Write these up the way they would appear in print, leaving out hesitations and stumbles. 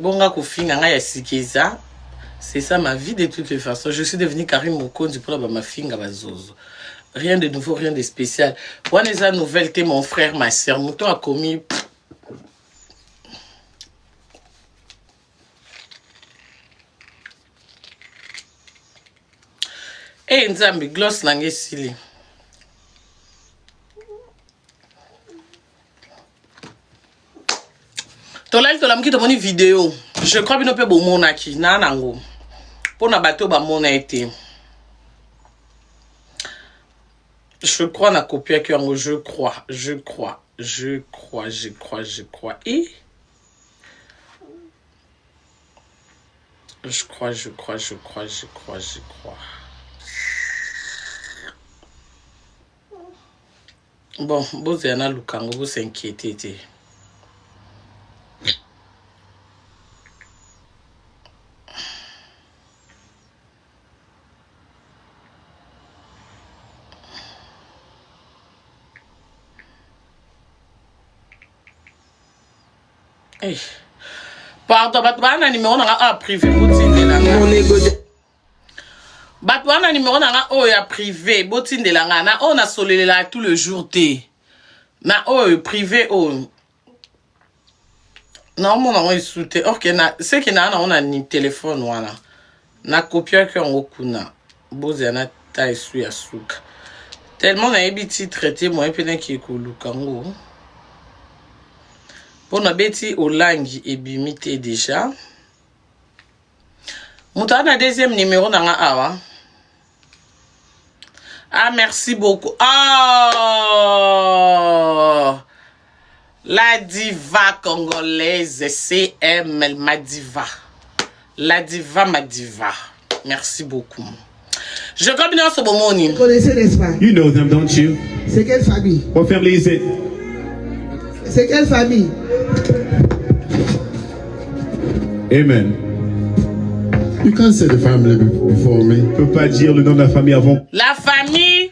Bonga kofinga ngai ya sika eza c'est ça ma vie de toutes les façons. Je suis devenu Karim Mokonzi pour la mafinga bazozo. Rien de nouveau, rien de spécial. Wana eza nouvelle te mon frère, ma sœur. Moto akomi Eh Nzambe, gloss na ngai esili. Tolali tolamuki tomoni video. Je crois bino mpe bomonaki na nango. Mpo na bato bamona ye te. Je crois na kopiaki yango, je crois, je crois, je crois, je crois, je crois. Et je crois, je crois, je crois, je crois, je crois. Bon, bozela naluka yango, bo s'inquiéter te. Hey. Pardon, bato baa na numero na nga ah, privé botindela nga. Bato baa na numero na nga oyo ya privé botindela nga na oyo nasolelelaka tout le jour te. Na oyo privé oyo naomona yango esu te orke na seke naa nango na ni telefone wana nakopiaki yango kuna bozela na ta esu ya suka tellement nayebi titre te moyen mpe naki koluka yango mpo nabeti olangi ebimi te deja moto aza na deuxième numéro na nga awa ah merci beaucoup oh la diva congolaise cm ma diva la diva ma diva merci beaucoup je crois bino nyonso bomoni Vous connaissez, n'est-ce pas You know them, don't you? C'est quelle famille What family is it? C'est quelle famille Amen. You can't say the family before me. Je peux pas dire le nom de la famille avant. La famille,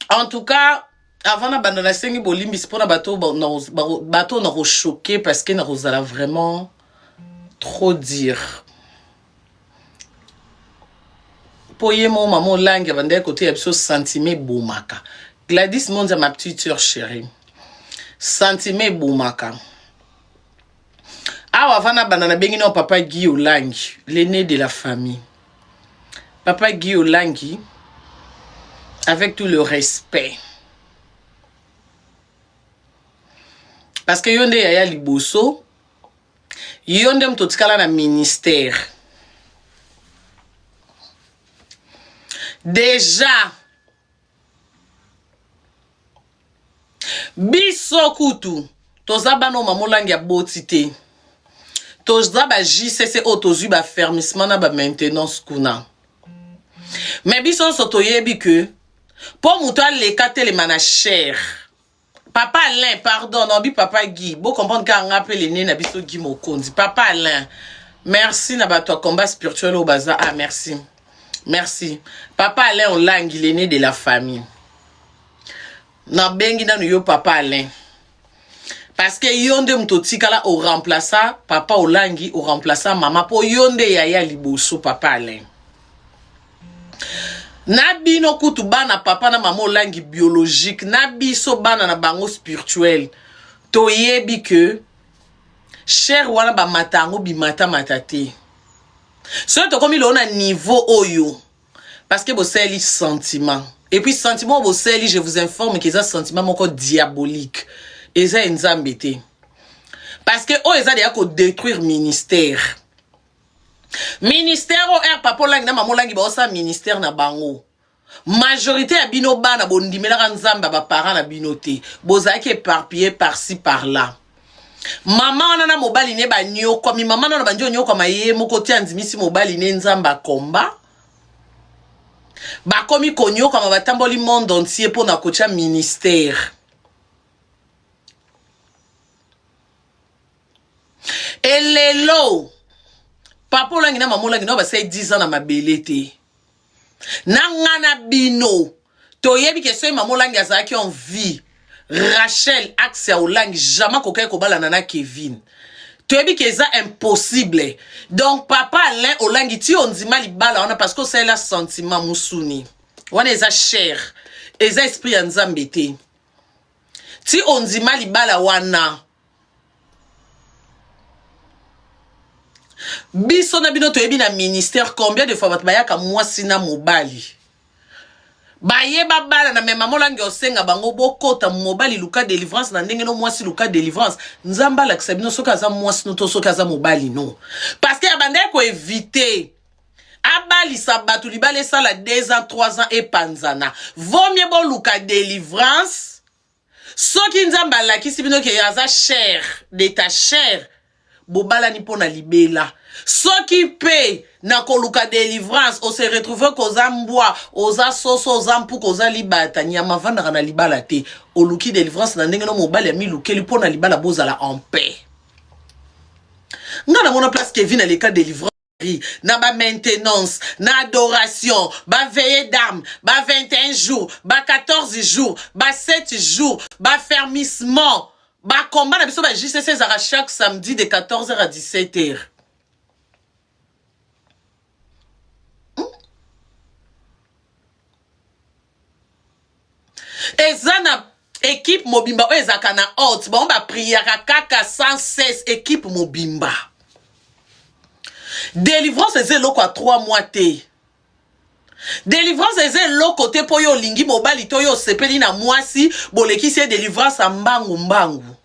en tout cas, avant na banda nasengi bolimbisi mpona bato bato na kochoke parce que nakozala vraiment trop dire mpo ye mo mama olangi abandaki koteya biso sentiment ebomaka Gladys Monza ma petite sœur chérie sentiment ebomaka awa avant nabanda nabengi nao papa Guy Olangi l'aîné de la famille papa Guy Olangi avec tout le respect parce que yo nde yaya liboso yo nde moto otikala na ministère deja biso kutu toza bana oyo mama olangi aboti te toza ba jcc oyo tozwi ba fermissement na ba maintenance kuna me biso nyonso toyebi ke mpo moto aleka telema na chere papa Alain pardon naobi papa Guy bo comprendre kaka nga mpe lene na biso Guy Mokonzi papa Alain merci na bato ya combat spirituel oyo baza ah merci merci papa Alain Olangi l'aîné de la famille nabengi nanu yo papa Alain parce que yo nde moto otikala oremplaça papa Olangi oremplaça mama mpo yo nde yaya liboso papa Alain na bino kutu bana papa na mama Olangi biologique na biso bana na bango spirituel toyebi ke cher wana bamata yango bimatamata te soki tokomi lelo na niveau oyo parce que bosaleli sentiment et puis sentiment oyo bosaleli je vous informe ke eza sentiment moko diabolique eza ya nzambe te parce que oyo eza deya kodétruire ministère ministère oyo r papa olangi na mama olangi baosala ministère na bango majorité ya bino bana bondimelaka nzambe ya baparent na bino te bozalaki éparpillé par-ci par-là mama wana na mobali ne banyokwami mama nano bandi onyokwama ye moko te andimisi mobali ne nzambe akomba bakomi konyokwama batamboli monde entier mpo na kotya ministère elelo papa olangi na mama olangi nao basali 10 ans na mabele te na nga na bino toyebi ke soki mama olangi azalaki en vie Rachel axe ya olangi jamais akokaki kobalana na Kevin. Toyebi ke eza impossible. Donc papa Alain Olangi ti ondima libala wana parce que osalela sentiment musuni. Wana eza cher. Eza esprit ya Nzambe te. Ti ondima libala wana. Biso na bino toyebi na ministère combien de fois bato bayaka mwasi na mobali. Baye babalana me mama olangi osenga bango bokota mobali luka delivrance na ndenge no mwasi luka delivrance nzambe alakisa bino soki aza mwasi no to soki aza mobali no parce que abandaki koevite abalisa bato libala esala 2 ans 3 ans epanzana vaut mieux boluka delivrance Soki Nzambe alakisi bino ke aza chair de ta chair, bobalani mpo na libela. Soki mpe na koluka delivrance o se retrouver ke oza mbwa, oza soso, oza mpuka, oza libata, nyama avandaka na libala te. Oluki delivrance na ndenge no mobali amilukeli mpo na libala bozala en paix. Nga namona place Kevin aleka delivrance na ba maintenance na adoration ba veillée d'armes ba 21 jours ba 14 jours ba 7 jours ba fermissement ba combat na biso ba JCC ezalaka chaque samedi de 14h à 17h. Eza na equipe mobimba oyo ezalaka na haute bango bapriaka kaka sans cesse equipe mobimba. Delivrance eza eloko ya 3 mois te. Delivrance eza eloko te mpo yo olingi mobali to yo osepeli na mwasi bolekisi ye delivrance ya mbangu mbangu.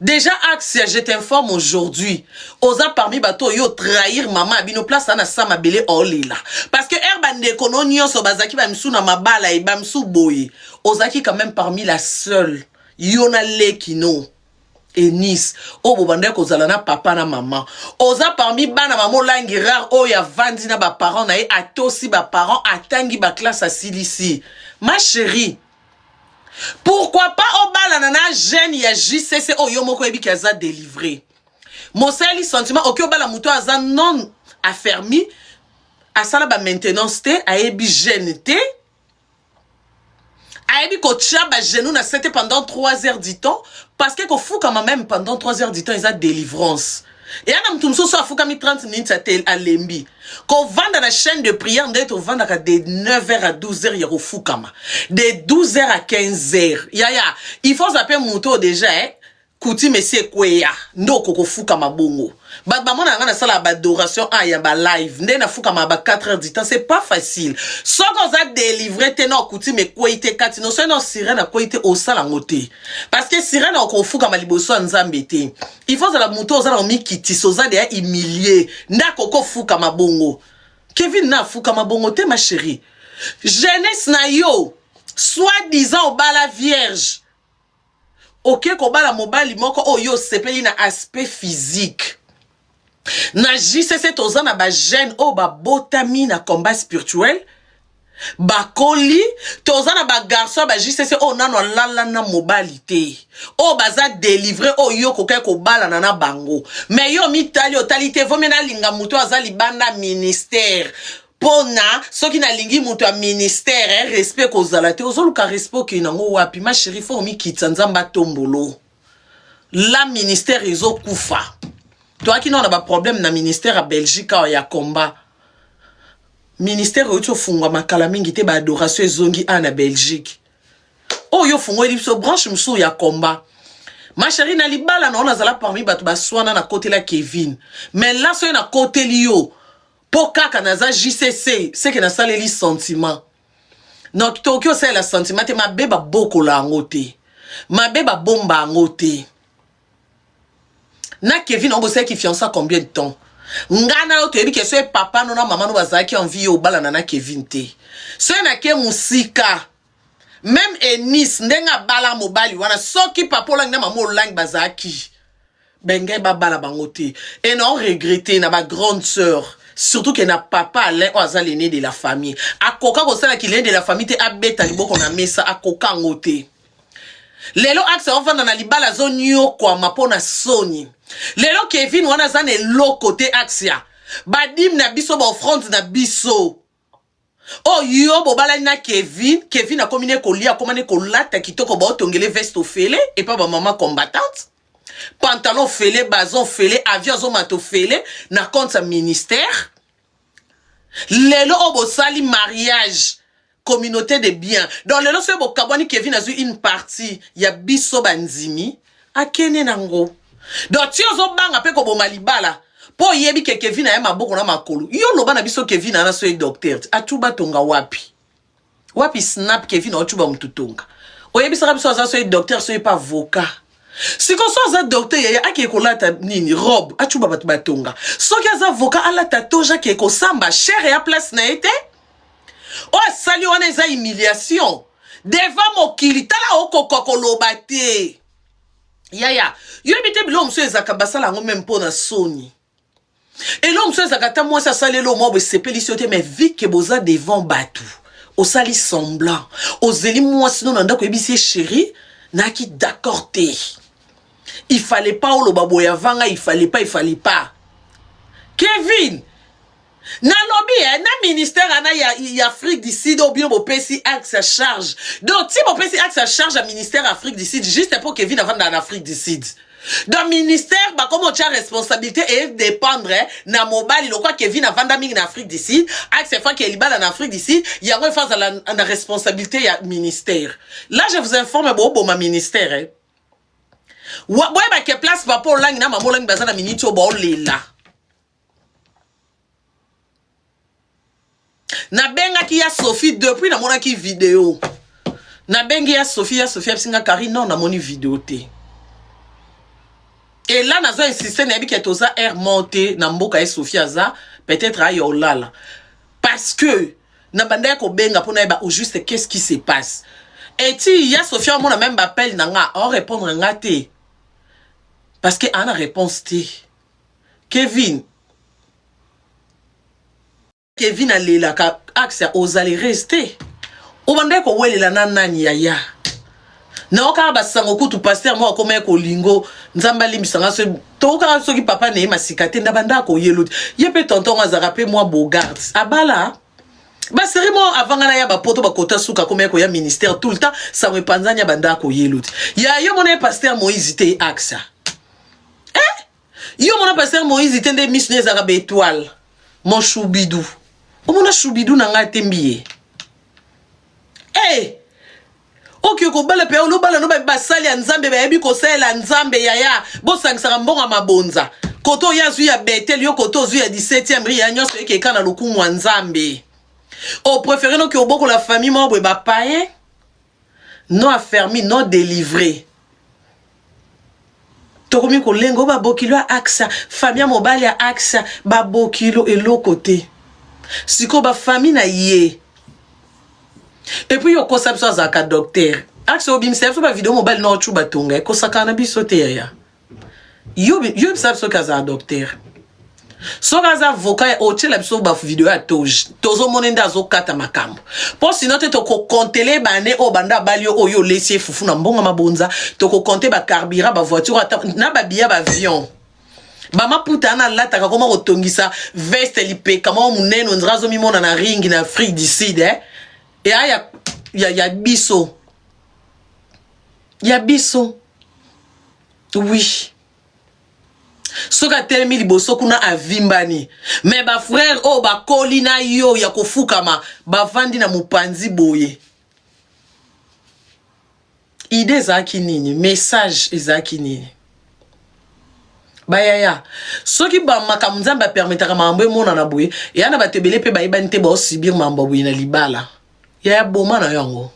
Dejà Axia je t'informe aujourd'hui oza parmi bato oyo trahir mama ya bino place ana sa mabele olela parce que heure bandeko no nyonso bazalaki ba misu na mabala e ba misu boye ozalaki quand même parmi la seule yo na leki no Eunice oyo bobandaki kozala na papa na mama oza parmi bana mama olangi rare oyo avandi na ba parents na ye atosi ba parents atangi ba classe asilisi ma chérie. Pourquoi pas obalana na jeune ya JCC oyo yo moko oyebi ke aza délivre. Mosali sentiment oki obala moto aza non affermi, asala ba maintenance te, ayebi jeune te, ayebi kotia ba genoux na sete pendant 3 heures du temps parce que kofukama même pendant 3 heures du temps eza délivrance. Eya na mutu mosusu afukami 30 minutes alembi. Kovanda na chaîne de prière nde tovandaka de 9h à 12h ya kofukama. De 12h à 15h. Yaya, il faut zape mutu oyo déjà eh, coutume esi ekweya nde okokofukama bongo. Bato bamona nga nasala ba adoration a ya ba live nde nafukama ba 4 heures du temps, c'est pas facile. Soki oza délivré te na coutume ekweyi te kati no soki na sirène akweyi te osala yango te. Parce que sirène okofukama liboso ya Nzambe te. Il faut ozala moto oza na komikitisa, oza deya humilie nde akoki ofukama bongo. Kevin na afukama bongo te ma chérie. Jeunesse na yo soit disant obala vierge oke kobala mobali moko oyo osepeli na aspect physique. Na JCC toza na ba jeune oyo babotami na combat spirituel bakoli, toza na ba garçon ya ba JCC oyo nano alala na mobali te, oyo baza délivre, oyo yo okokaki kobalana na bango, mais yo mitali otali te, vaut mieux nalinga moto aza libanda ministère pona soki nalingi moto ya ministère eh, respect kozala te. Ozoluka respect okei nango wapi ma chérie? Faut omikitisa, Nzambe atombolo la ministère ezokufa. Toyaki nao na baproblème na ministère ya Belgique awa ya combat. Ministère euti ofungwama kala mingi te, baadoration ezongi awa na Belgique. Oyo ofungweli biso branche mosusu ya combat. Ma chérie, na libala na yo nazala parmi bato baswana na kotela Kevin, mais la soki nakoteli yo mpo kaka naza JCC seke nasaleli sentiment. Donc tokoki osalela sentiment te, mabe babokola yango te, mabe babomba yango te. Na Kevin yango bosalaki fiança combien de temps? Nga na yo toyebi ke soki papa no na mama no bazalaki envie yo obalana na Kevin te. Soki nake mosika meme Eunice ndenge abala mobali wana, soki papa Olangi na mama Olangi bazalaki benge babala bango te. Et na regrette na ba grande sœur, surtout ke na papa Alain oyo aza l'aîné de la famille, akoka kosalaki l'aîné de la famille te, abeta liboko na mesa, akoka yango te. Lelo axe ovanda na libala azonyokwama mpo na soni. Lelo Kevin wana aza na eloko te. Axia badime na biso, baoffrande na biso oyo yo bobalani na Kevin, Kevin akomi ne kolia, akoma ne kolata kitoko, baotongele veste ofele epa bamama combattante. Pantalon ofele, bazon ofele, avion azomata ofele na compte ya ministère. Lelo oyo bosali mariage communauté de bien. Donc lelo soki bokabwani Kevin azwi une partie ya biso bandimi akende nango. Donc ti ozobanga mpe koboma libala mpo oyebi ke Kevin aya maboko na makolo. Yo loba na biso Kevin ana soki docteur atuba tonga wapi? Wapi snap Kevin otuba mutu tonga? Oyebisaka biso aza soki docteur soki pa avocat. Sikoyo so aza docteur yaya akeye kolata nini robe atuba bato batonga. Soki aza avocat alata toge akeye kosamba chere ya place na ye te. Oyo asali wana eza humiliation devant mokili tala okoka koloba te. Yaya yoyebi te biloko mosusu ezalaka basala yango meme mpo na soni. Eloko mosusu ezalaka ata mwasi asali eloko moko esepelisi yo te mais vu que boza devant bato osali semblant ozeli mwasi no na ndako oyebisi ye chérie nayaki d'accord te il fallait pas oloba boye avant ngai il fallait pas il fallait pas Kevin nalobi eh, na ministère ana ya, ya Afrique du Sud oyo bino bopesi axe ya charge donc ti bopesi axe ya charge ya ministère Afrique du Sud juste mpo Kevin avandaka na Afrique du Sud donc ministère bakoma otya responsabilité e dépendre eh, na mobali lokwa Kevin avanda mingi na Afrique du Sud axe efaki ya libala na Afrique du Sud yango efa azala na responsabilité ya ministère là je vous informe boboma ministère eh. Boyeba ke place papa Olangi na mama Olangi baza na miniti oyo baolela. Nabengaki ya Sophie depuis namonaki video. Nabengi ya Sophie, ya Sophie abisi nga Karine non namoni video te. Et là nazo insister nayebi ke toza air mort te na mboka ye Sophie aza peut-être aye olala. Parce que na banda ya kobenga mpo nayeba au juste qu'est-ce qui se passe. Et ti ya Sophie amona même b'appel na nga, ao répondre nga te. Parce que ana réponse te. Kevin Kevin alelaka axe ozali reste obandaki kowelela na nani yaya naokaka basango kutu paster moko akomaki kolingo nzambe alimbisa nga soki tokokaka soki papa na ye masika te nda bandaka koyelo te ye mpe tonton azalaka mpe mwa bogard abala baseri moko avanga na ya bapoto bakota suka akomaki koya ministère tout le temps sango epanzani ya bandaka koyelo te ya yo mona ye paster moïse te axa eh? Yo mona pasteur Moïse te nde misu ne ezalaka ba étoile. Mon choubidou. Omona choubidou na ngai te mbiye. Eh! Hey! Oke kobala pe olobala no basali ya Nzambe bayebi kosalela Nzambe yaya. Bosangisaka mbongo ya mabonza. Koto oyo azwi ya Bethel yo koto ozwi ya 17e rue ya nyonso ekeka na lokumu ya Nzambe. O préféré noki obokola famille moko boye ba païen non affermi non délivré. Tokomi kolenga oyo babokilo ya aksa famille ya mobali ya aksa babokilo eloko te sikoyo bafamille na ye epuis yo okosa biso azalaka docteur aksa obimisa biso bavideo mobali na ocu batonga ekosakana na biso te yaya yo yebisa biso ke azala docteur soki aza avocat otyela biso bavideo ya toge tozomona nde azokata makambo mpo sino te tokokontele bane oyo banda abali yo oyo olesi ye fufu na mbongo mabonza tokokonte bacarburant bavoiture ata na babiya baavion bamaputa wana alataka koma kotongisa veste lipeka moko monene ondira azomimona na ringi na afrique du sud eh? eya ya, ya, ya biso ya biso oui soki atelemi liboso kuna avimbani me bafrere oyo bakoli na yo ya kofukama bavandi na mopanzi boye ide ezalaki nini message ezalaki nini bayaya soki makambo nzambe apermetaka makambo emonana boye eya na bato ebele mpe bayebani te baosubir makambo boye na libala yaya boma na yango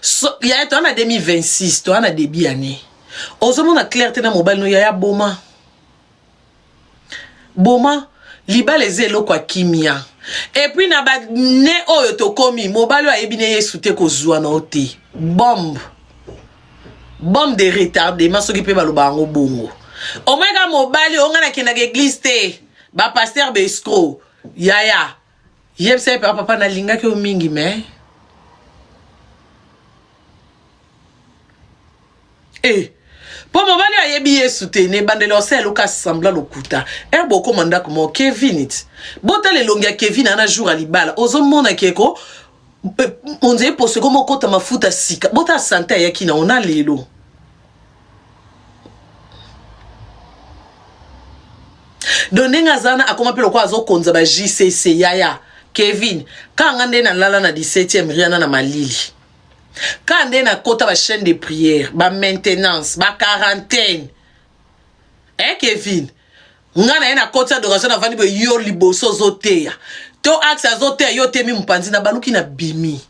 so, yaya toa na 2026 toa na début année ozomona claire te na mobali no yaya boma boma libala eza eloko ya kimia epuis na bane oyo tokomi mobali oyo ayebi ne yesu te kozwa na yo te bombe bombe de retardement soki mpe baloba yango bongo omeka mobali oyo ngai nakendaka eglise te bapaster baescro yaya Yebisa ye papa, papa nalingaki yo mingi mais eh mpo mobali ayebi yesu te na ebandeli osala eloko asembla lokuta ere bokoma ndako moko kevin ti botala elongi ya kevin ana jour ya libala ozomona keko eh, onzeye poso ekoma okota mafuta sika botala sante ayaki na ona lelo. Donc ndenge aza wana akoma mpe lokola azokonza ba JCC. Yaya Kevin, kaka nga nde nalala na 17e riana na malili, kaka nde nakota ba chaîne de prière, ba maintenance, ba quarantaine. Eh Kevin, nga na ye nakoti adoration, navandi boye, yo liboso ozoteya to axe azoteya, yo otemi mopanzi na baluki na bimi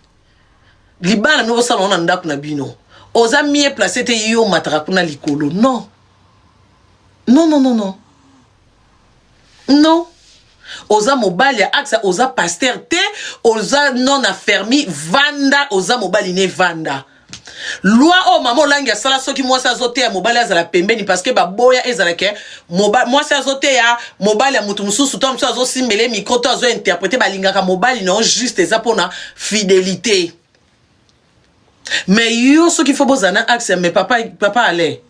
libala bino bosala ngo na ndako na bino. Oza mieux placé te, yo omataka kuna likolo. Non, non, non, non, non, non. Oza mobali ya axe, oza pasteur te, oza non affermi. Vanda, oza mobali ne vanda. Loi oyo mama Olangi asala, soki mwasi azoteya, mobali azala pembeni, parce que baboya ezalaka mwasi azoteya, mobali ya motu mosusu to mosusu azosimbela micro to azointerpréter. Balingaka mobali na yo juste, eza mpona fidélité. Mais yo soki fo bozala na axe, mais papa, papa ale,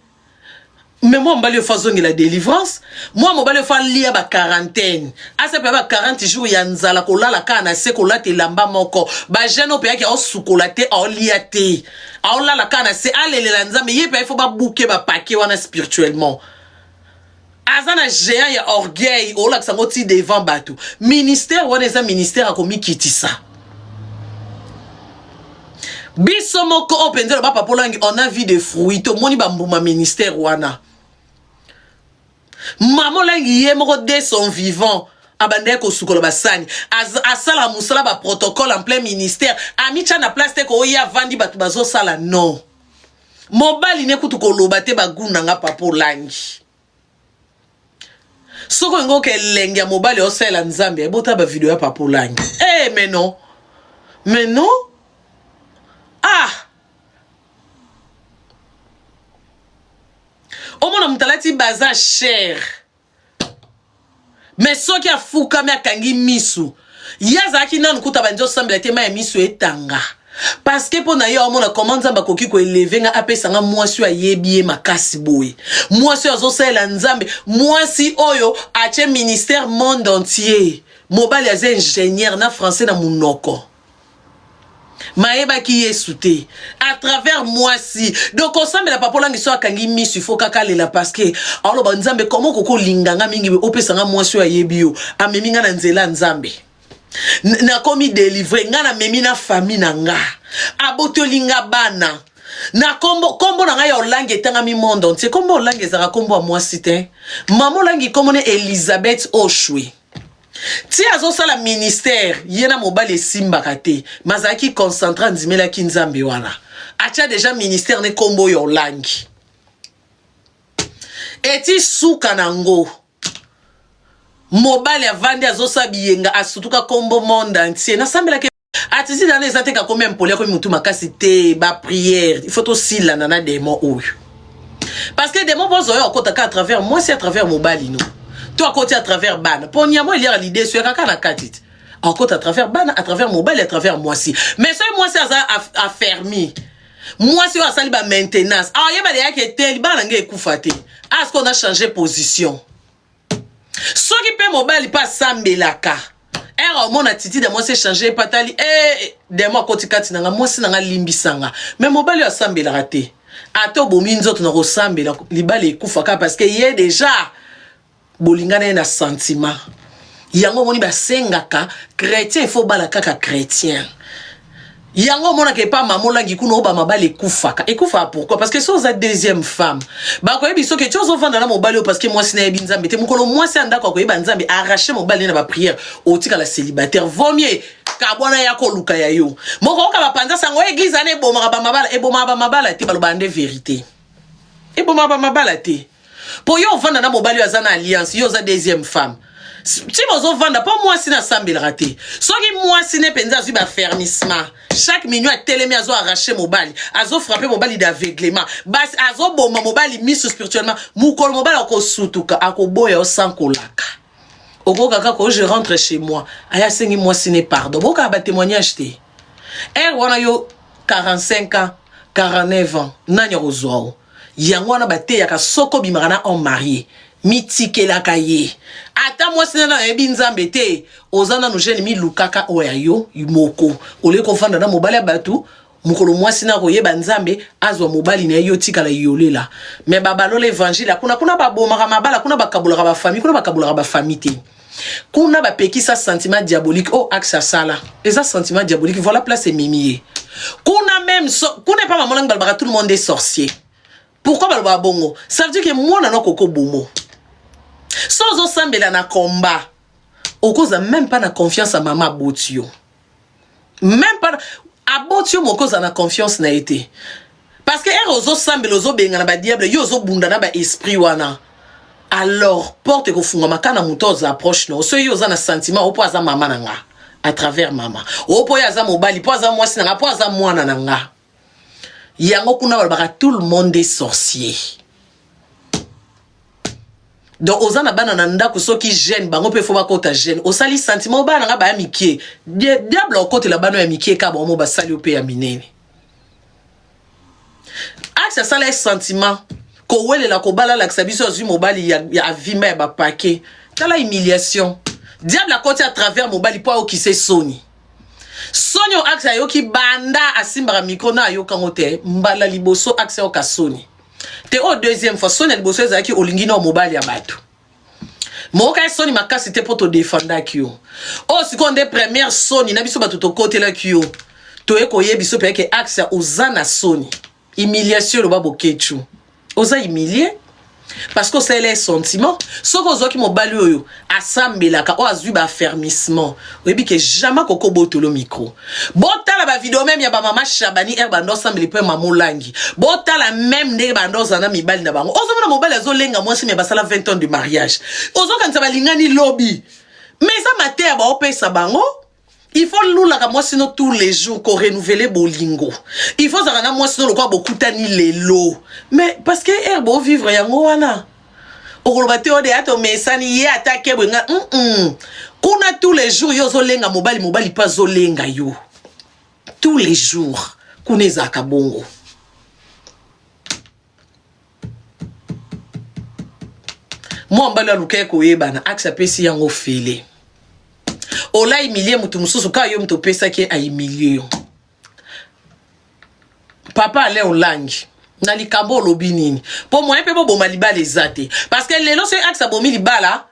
mais mwa mobali oyo fo azongela délivrance, mwa mobali oyo fo alia baquarantaine, asa mpe ba 40 jours ya nzala, kolala kaka na se, kolata elamba moko, bajeûne oyo mpe yaki aosukola te, aolia te, aolala kaka na se, alelela Nzambe. Ye mpe ifo babuke bapake wana spirituellement. Aza na géant ya orgueil, olakisa yango ti devant bato. Ministère wana eza ministère akomikitisa. Biso moko oyo mpenza loba Papa Olangi, on a vu des fruits, tomoni bambuma ministère wana. Mama Olangi ye moko, de son vivant, abandaki kosukola basani, asala mosala baprotocole en plein ministère. Amitya na place te koya avandi, bato bazosala. Non, mobali ne kutu koloba te. Baguna nga Papa Olangi, soki olingi oka elenge ya mobali osalela Nzambe, ebota bavideo ya Papa Olangi. Eh, mais non, mais non. Ah, omona moto alati baza cher, mais soki afukami, akangi misu, ye azalaki nanu kuta bandi osambela te, mai ya miso etanga, parce que mpo na ye aomona comment Nzambe akoki koélever nga, apesa nga mwasi oyo ayebi ye makasi boye, mwasi oyo azosalela Nzambe, mwasi oyo atie ministère monde entier. Mobali aza ingénieur na français na monoko, mayebaki Yesu te à travers mwasi. Donc osambela, Papa Olangi so akangi miso, ifo kaka alela, parce que aoloba: Nzambe, komo okoki olinga nga mingi, opesa nga mwasi oyo ayebi yo, amemi nga na nzela ya Nzambe, nakomi délivré, nga namemi na famille na nga, abotoli nga bana na kombo, kombo na ngai ya Olangi etangami monde entier. Kombo Olangi ezalaka kombo ya mwasi te. Mama Olangi kombo ne Elizabeth Oshwe. Ti azosala ministère, ye na mobali esimbaka te, ma azalaki concentré, andimelaki Nzambe wana, atia déjà ministère ne kombo oyo Olangi. Eti suka nango, mobali avandi, azosala biyenga, asutuka kombo monde entier. Nasambelaki atisi dana eza te, kakomi impoli, akomi motu makasi te. Baprière, il faut tosilana na démon oyo, parce que démon mpo oyo akotaka à travers mwasi, à travers mobali, no to akoti à travers bana, mpo nyamo eliaka lideso yakaka na kati te. Akota à travers bana, à travers mobali, à travers mwasi. Mais soki mwasi aza affermi, mwasi oyo asali bamaintenance, ayeba leyaki te, libala na ngai ekufa te. Aske on a changé position. Soki mpe mobali mpe asambelaka, ere omona attitude ya mwasi échange, epatali e démon akoti kati na nga, mwasi na nga limbisanga. Mais mobali oyo asambelaka te, ata obomi nzoto na kosambela, libala ekufaka, parce que ye déjà bolingana ye na sentiment. Yango omoni basengaka chrétien, il faut bala kaka chrétien. Yango omonaka epa mama Olangi kuna oyo bamabala ekufaka. Ekufaka pourquoi? Parce que so oza deuxième femme, bakoyebi soki ti ozovanda na mobali oyo, parce que mwasi nayebi Nzambe te. Mokolo mwasi ya ndako akoyeba Nzambe, arrache mobali na baprière, otikala célibataire. Vomie kabwana ya koluka ya yo moko. Oka bapanza sango église wana ebomaka bamabala. Ebomaka bamabala te, balobaka nde vérité. Ebomaka bamabala te, mpo yo ovanda na mobali oyo aza na alliance, yo oza deuxième femme. Ti bozovanda, mpo mwasi nasambelaka te. Soki mwasi ne mpenza azwi baaffermissement, chaque minuit atelemi, azo arrache mobali, azofrappe mobali d'aveuglement, basi azoboma mobali miso spirituellement, mokolo mobali akosutuka, akoboya yo sans kolaka. Okoka kaka o je rentre chez moi, aya asengi mwasi ne pardon. Bokaka batémoignage te. Ere wana yo 45 ans, 49 ans, nani akozwa o? Yango wana bateyaka, soki obimaka na homme marié, mitikelaka ye. Ata mwasi nano ayebi Nzambe te, oza nanu jeune, milukaka oyo ya yo moko. Olie kofanda na mobali ya bato. Mokolo mwasi na koyeba Nzambe azwa mobali na ye, yo tikala yolela. Mais babalola évangile kuna, kuna babomaka mabala, kuna bakabolaka ba famille, kuna bakabolaka ba famille te. Kuna bapekisa sentiment diabolique. Oh, axe asala eza sentiment diabolique, voilà place ememi ye kuna. Même so, kuna epa mamolangi balobaka tout le monde est sorcier. Pourquoi balobaka bongo? Ça veut dire que mwana no koko bomo so ozosambela na combat, okoza même pas na confiance ya mama aboti yo, même pas aboti yo moko oza na confiance na ye te, parce que ere ozosambela, ozobenga na badiable, yo ozobunda na baesprit wana. Alors porte ekofungwama kaka na moto oza approche na soki yo oza na sentiment o mpo aza mama na nga, à travers mama o mpo oyo aza mobali, mpo aza mwasi na nga, mpo aza mwana na nga. Yango kuna balobaka tout le monde est sorcier. Donc oza na bana na ndako, soki jeune bango mpe fo bakota jeune, osali sentiment bana na nga baya mike, diable okotela bana ya mike ka bango basali yo mpe ya minene. Axe asala ye sentiment kowelela kobala, alakisa biso azwi mobali ya avimba ya bapake. Tala humiliation, diable akoti à travers mobali mpo ayokisa soni. Soni oyo axe ayoki banda asimbaka micro na ayokango te. Mbala liboso axe ayoka soni te oyo deuxième fois. Soni ya liboso ezalaki olingi na mobali ya bato moyoka ye soni makasi te mpo todefendaki yo. Oyo sikoyo nde première soni na biso bato tokotelaki yo, toye koyebi so mpe ke axe oza na soni, humiliation. Eloba Bokechu, oza humilie parce que osalela ye sentiment. Soki ozwaki mobali oyo asambelaka, oyo azwi baaffermissement, oyebi ke jamais koko botolo micro. Botala bavideo même ya bamama Shabani ere bando osambeli mpe mama Olangi. Botala même ndenge bando ozala na mibali na bango. Ozomona mobali azolenga mwasi, me basala 20 ans de mariage, ozokanisa balingani lobi, mais eza mateya baopesa bango. Il faut lulaka mwasi no tous les jours, korenouveler bolingo. Il faut ozalaka na mwasi no lokola bokutani lelo, mais parce que ere bovivre yango wana, okoloba te ode ata omesani ye ata kebwe nga Kuna tous les jours yo ozolenga mobali, mobali mpe azolenga yo tous les jours. Kuna ezalaka bongo. Mwa mobali aluka ye koyebana, axe apesi yango fele ola humilie motu mosusu, kaka yo moto opesaki ye ahumilie yo. Papa Alain Olangi, na likambo olobi nini? Mpo moyen mpe boboma libala eza te, parce que lelo soki axe abomi libala,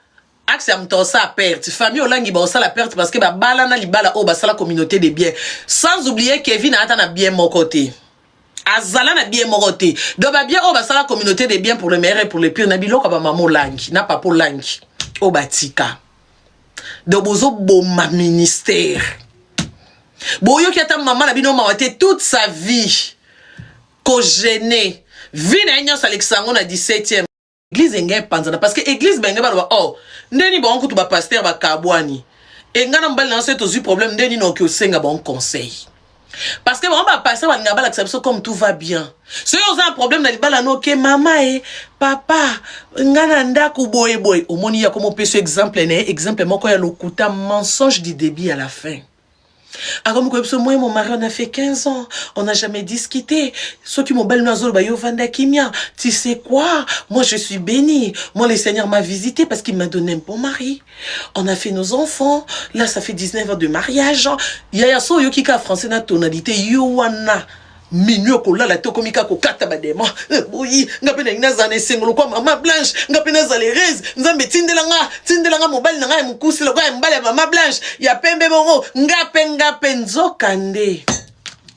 axe ya moto osala perte, famille Olangi baosala perte, parce que babala na libala oyo basala communauté de bien. Sans oublier Kevin ata na bien moko te, azala na bien moko te. Donc babien oyo basala communauté de bien, pour le meilleur et pour le pire, na biloko ya bamama Olangi na papa Olangi oyo batika. Donc bozoboma ministère, boyoki ata mama na bino mawa te. Toute sa vie kogene, vie na ye nyonso alekisa yango na 17e église engai epanzana, parce que église benge baloba: oh, ndeni bango kutu bapaster bakabwani, engai na mobali na nyonso tozwi problème, ndeni noki osenga bango conseil? Parce que bango bapaster balingaka balakisa biso comme tout va bien. Soki oza na problème na libala no, oke mama e papa nga na ndako boyeboye, omoni ya komo opesa exemple na ye, exemple moko ya lokuta, mensonge du début à la fin. Akomi koyebi biso: moi, mon mari, on a fait 15 ans, on n'a jamais discuté. Soki mobali no azoloba, yo vanda kimia. Tu sais quoi, moi je suis bénie, moi le Seigneur m'a visité parce qu'il m'a donné un bon mari, on a fait nos enfants, là ça fait 19 ans de mariage. Yaya, so oyoki kaka français na tonalité yo wana, minuit okolala te, okomi kaka kokata badema boyi. Nga mpe nalingi nazala na esengo lokwa mama Blanche, nga mpe nazala heureuse. Nzambe, tindela nga, tindela nga mobali na ngai ya mokusi lokola ya mobali ya mama Blanche ya pembe bongo. Nga mpe, nga mpe. Nzoka nde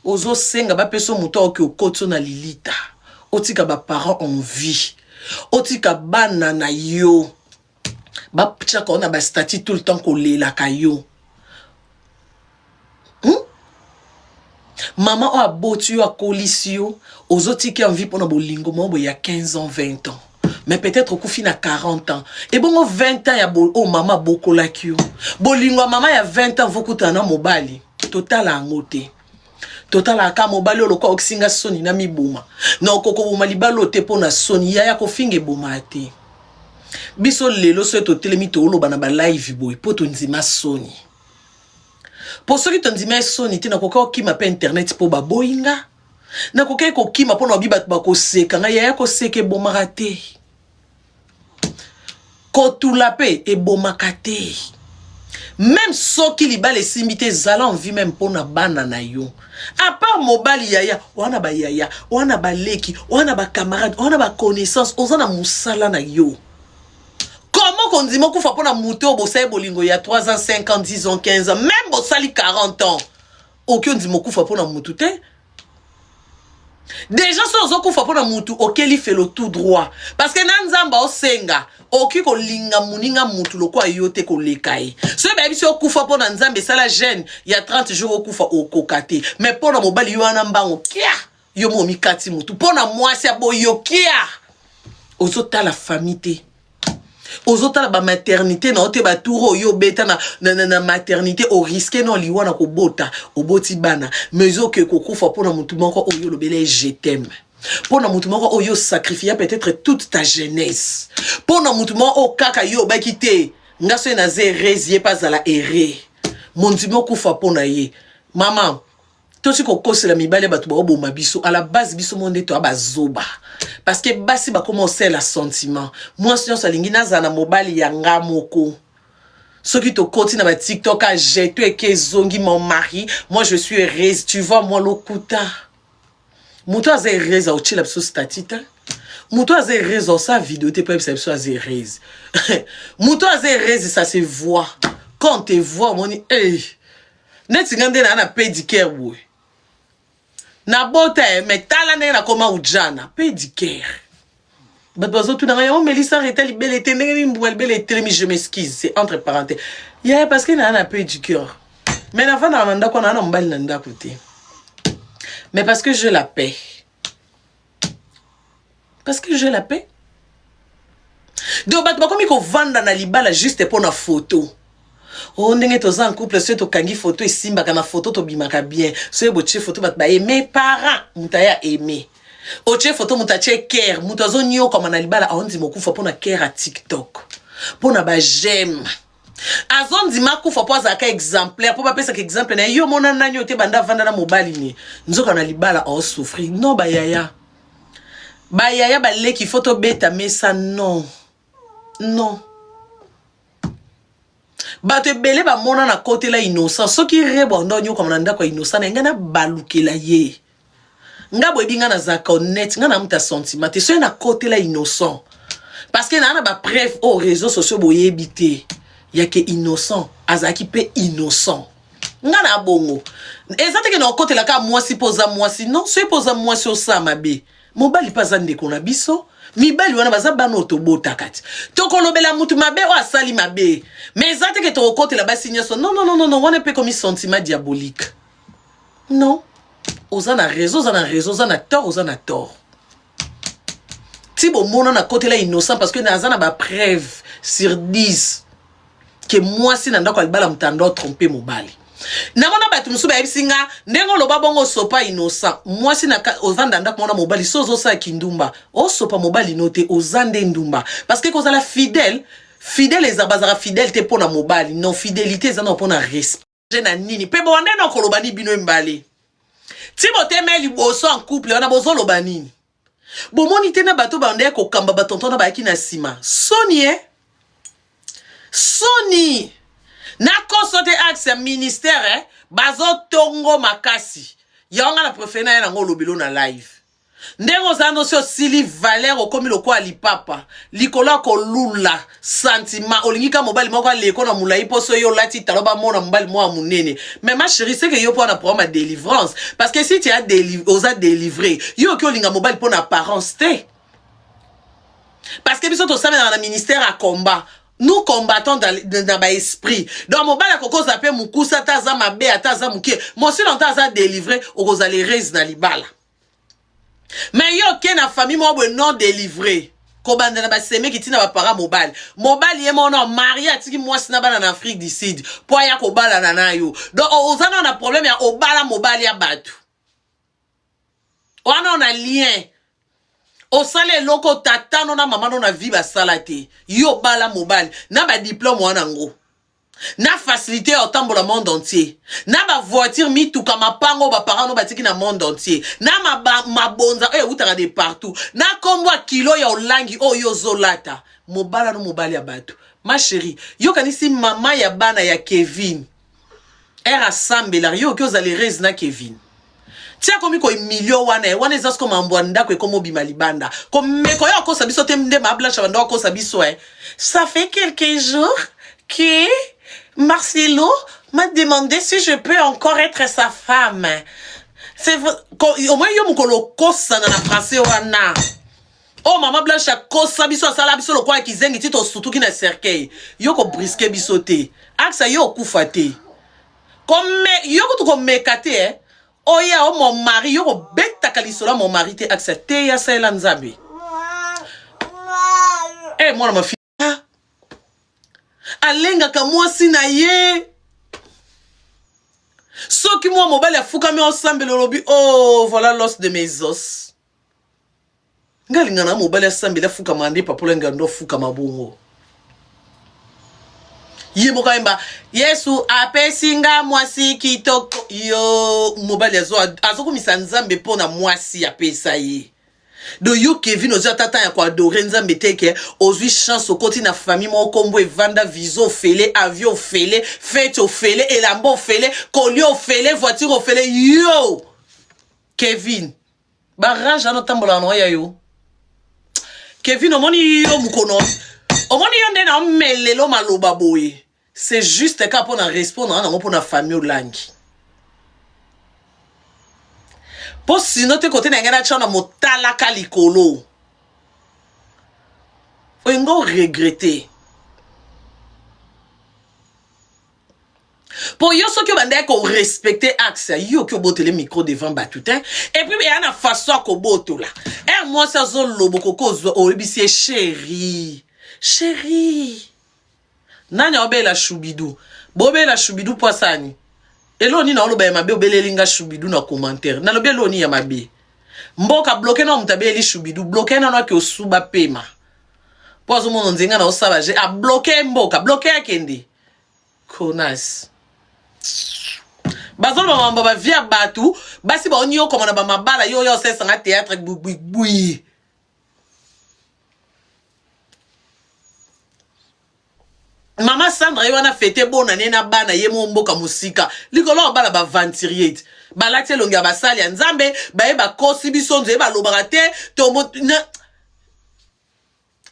ozosenga bapesa moto aoki okoti na lilita, otika baparent en vie, otika bana na yo batiaka yo na bastati tout le temps kolelaka yo. Mama oyo aboti yo, akolisi yo, ozotika envie mpona bolingo moko boye ya 15 ans, 20 ans, mais peut-être okufi na 40 ans. Ebongo 20 ans ya oyo mama abokolaki yo, bolingo ya mama ya 20 ans, vokutana na mobali, totala yango te. Totalaka mobali oyo lokwa okisinga soni na miboma na okokoboma libala oyo te mpo na soni. Yaya, kofinga eboma te. Biso lelo soki totelemi, tooloba na balive boye mpo tondima soni, mpo soki tondima soni te, nakoki kokima mpe internet mpo baboyi nga, nakokaki kokima mpo na babi bato bakoseka ngai. Yaya, koseka ebomaka te, kotula mpe ebomaka te. Meme soki libala esimbi te, zala en vie meme pona bana na yo. A part mobali yaya, wana ba yaya, wana ba leki, wana ba camarade, wana ba connaissance, oza na musala na yo. Comment kondima okufa pona moto oyo bosali bolingo ya 3 ans, 5 ans, 10 ans, 15 ans, meme bosali 40 ans. Oki ondima okufa pona mutu te. Deja so ozokufa mpo na mutu okeli felo tout droit parce que na nzambe aosenga okoki kolinga moninga mutu lokola yo te koleka ye soki bayebisi okufa mpo na nzambe esala jeune ya 30 jours okufa okoka te mais mpo na mobali yo wana mbango kia yo mo omikati mutu mpo na mwasi aboyi yo kia ozotala famille te ozotala ba maternité na yo te batour oyo obeta na, na, na, na maternité oriske na liwa na kobota oboti bana mais oke kokufa mpo na motu moko oyo olobela ye je t'aime mpo na motu moko oyo osacrifia peut-être toute ta jeunesse mpo na motu moko oyo kaka yo obaki te nga soki naza heureuse ye mpe azala heureux mondimi okufa mpo na ye mama Tosi kokosela mibali ya bato baoboma biso à la base biso mo nde toya bazoba parce que basi bakoma osala sentiment mwasi nyonso alingi nazala na mobali ya nga moko soki tokoti na ba tiktok a jeto eke ezongi mon mari moi je suis heureuse tu vois moi lokuta moto aza heureuse aotiela biso statut te moto aza heureuse osala video te mpo ayebisa biso aza heureuse moto aza heureuse ça se voit quand on te voit omoni hey. Neti nga nde naa na pedicare boye nabota eh, mais tala ndenge nakoma ujana pedicare bato bazotuna ngai yango melisa reta libele te ndenge nini mbuma libele etelemi je m'excuse c'est entre parenthèse yaya parce que naa na pedicure mais navandaka na ndako naa na mobali na ndako te mais parce que je la paix parce que je la paix donc bato bakomi kovanda na libala juste mpo na photo o oh, ndenge toza en couple soki tokangi photo esimbaka na photo tobimaka bien soki botie photo bato baye parent moto aya aime otie photo moto atie care moto azonyokwama na libala aondima okufa mpo na care ya tiktok mpo na bajeme azondima akufa mpo azalaka exemplaire mpo bapesaka exemple na ye yo omona nani oyo te banda avanda na mobali ne nzoka na libala aosouffrir non bayaya bayaya baleki fo tobeta mesa non non bato ebele bamona na kotela innocent soki rebo ando anyokwama na ndako ya innocent na ye ngai nabalukela ye nga boyebi nga nazalaka honnête nga na moto ya sentiment te soki nakotela innocent parce que naa na bapreuve oyo réseau sociaux boyebi te ya ke innocent azalaki mpe innocent nga na bongo eza teke na okotela kaka mwasi mpo oza mwasi non soki mpo oza mwasi osala mabe mobali mpe aza ndeko na biso mibali wana baza bana oyo tobotaka ti tokolobela motu mabe oyo asali mabe mais eza teke tokokotela basi nyonso non non non non wana mpe ekomi sentiment diabolique non oza na raison oza na raison oza na tort oza na tort ti bomona na kotela innocent parce que naza na bapreuve sur 10 ke mwasi na ndako ya libala moto ando trompe mobali namona bato mosusu bayebisi nga ndenge oloba bongo osopa innocent mwasi na ovanda ndako mona mobali so ozosala kindumba osopa mobali no te oza nde ndumba parce que kozala fidèle fidèle eza bazalaka fidèle te mpo na mobali non fidélité eza na mpo na respect na nini mpe bowande na koloba ni bino mbale ti boteme liboso en couple wana bozoloba nini bomoni te na bato bandeki kokamba batonton na bayaki na nsima soni e soni nakoso te axe ya ministère eh, bazotongo makasi yango nga na prefere na ye nango olobelo na live Ndenge oza wana osi osili valeur okomi lokola lipapa likolo ya kolula sentiment olingi ka mobali moko aleko na molai mpo soki yo olati talo bamona mobali moko ya monene mais ma chérie c'est que yo mpo na problème ya délivrance parce que si tu as déli oza délivré yo oki olinga mobali mpo na apparence te parce que biso tosalelaka na ministère ya combat nous combattons na baesprit donc mobali akoki ozala mpe mokuse ata aza mabe ata aza mokie mosilo ata aza délivré okozala heureuse na libala mais yo oke na famille moko boye non délivré kobanda na basemeki ntina bapara mobali mobali ye moko na marie atiki mwasi na bana na afrique du sud mpo aya kobalana na yo donc oza nao na problème ya obala mobali ya bato wana na lien osala eloko tata no na mama no na vie basala te yo obala mobali na badiplome wana yango na facilité ya otambola monde entier na bavoiture mituka mapango oyo baparent no batiki na monde entier na mabonza oyo ewutaka de partout na nkombo ya kilo ya olangi oyo ozolata mobala no mobali ya bato. Ma chérie, yo kanisi mama ya bana ya Kevin. Ere asambelaka yo oki ozala heureuse na Kevin. Ti akomi ko humilier wana wana eza siko mambo ya ndako ekomi obima libanda. Komeko yo akosa biso te nde ma Blanche bando akosa biso eh. Ça fait quelques jours que Marcelo m'a demandé si je peux encore être sa femme. C'est au moins yo mokolo okosana na français wana. Oh maman Blanche akosa biso asala biso lokola kizengi ti tosutuki na cercueil. Yo ko briske biso te. Aksa yo okufa te. Kome yo kutu komeka te eh. Oya o mon mari yo kobetaka lisolo ya mon mari te aksa te ya salela Nzambe. Eh mwana mafi ah. Alengaka mwasi na ye. Soki mwa mobali afukami osambela olobi oh voilà l'os de mes os. Nga alinga na mobali asambeli afukama nde papola ngando afukama bongo. Ye moko ayemba Yesu apesi nga mwasi kitoko yo mobali azo azokumisa Nzambe mpo na mwasi apesa ye. Donc yo Kevin ozwi ata temps ya koadore Nzambe te ke ozwi chance okoti na famille moko kombo evanda visa ofele avion ofele fete ofele elamba ofele colis ofele voiture ofele yo Kevin Ba rage wana otambolaka na ya yo. Kevin omoni yo mukono. Omoni yo nde na omelelo maloba boye. C'est juste ka pona respect na nango pona famille olangi. Po sino te kote na ngai na tya na motalaka likolo. Oyenga regretter. Po yo soki obandaki ko respecter axe yo oki obotele micro devant batu te et puis eya na façon ya kobotola heure mwasi azoloba okoki ozwa oyebisi ye chérie chérie nani aobela shubidu bobela shubidu mpo asani eloo nini aoloba ya mabe obeleli nga shubidu na commentaire nalobi eloo nini ya mabe mboka bloke na moto abeleli shubidu bloke nano ake osuba pema mpo azomona nzenga na osala je abloke mboka bloke akende Konas. Bazoloba mambo ba vie ya batu, basi ba onyokoma na ba mabala yo yo osesa nga théâtre bui. Mama Sandra ye wana fete bona ne na bana ye mo mboka mosika likolo ya bala ba aventurier balati elongi ya basali ya Nzambe baye bakosi biso nzeye balobaka te to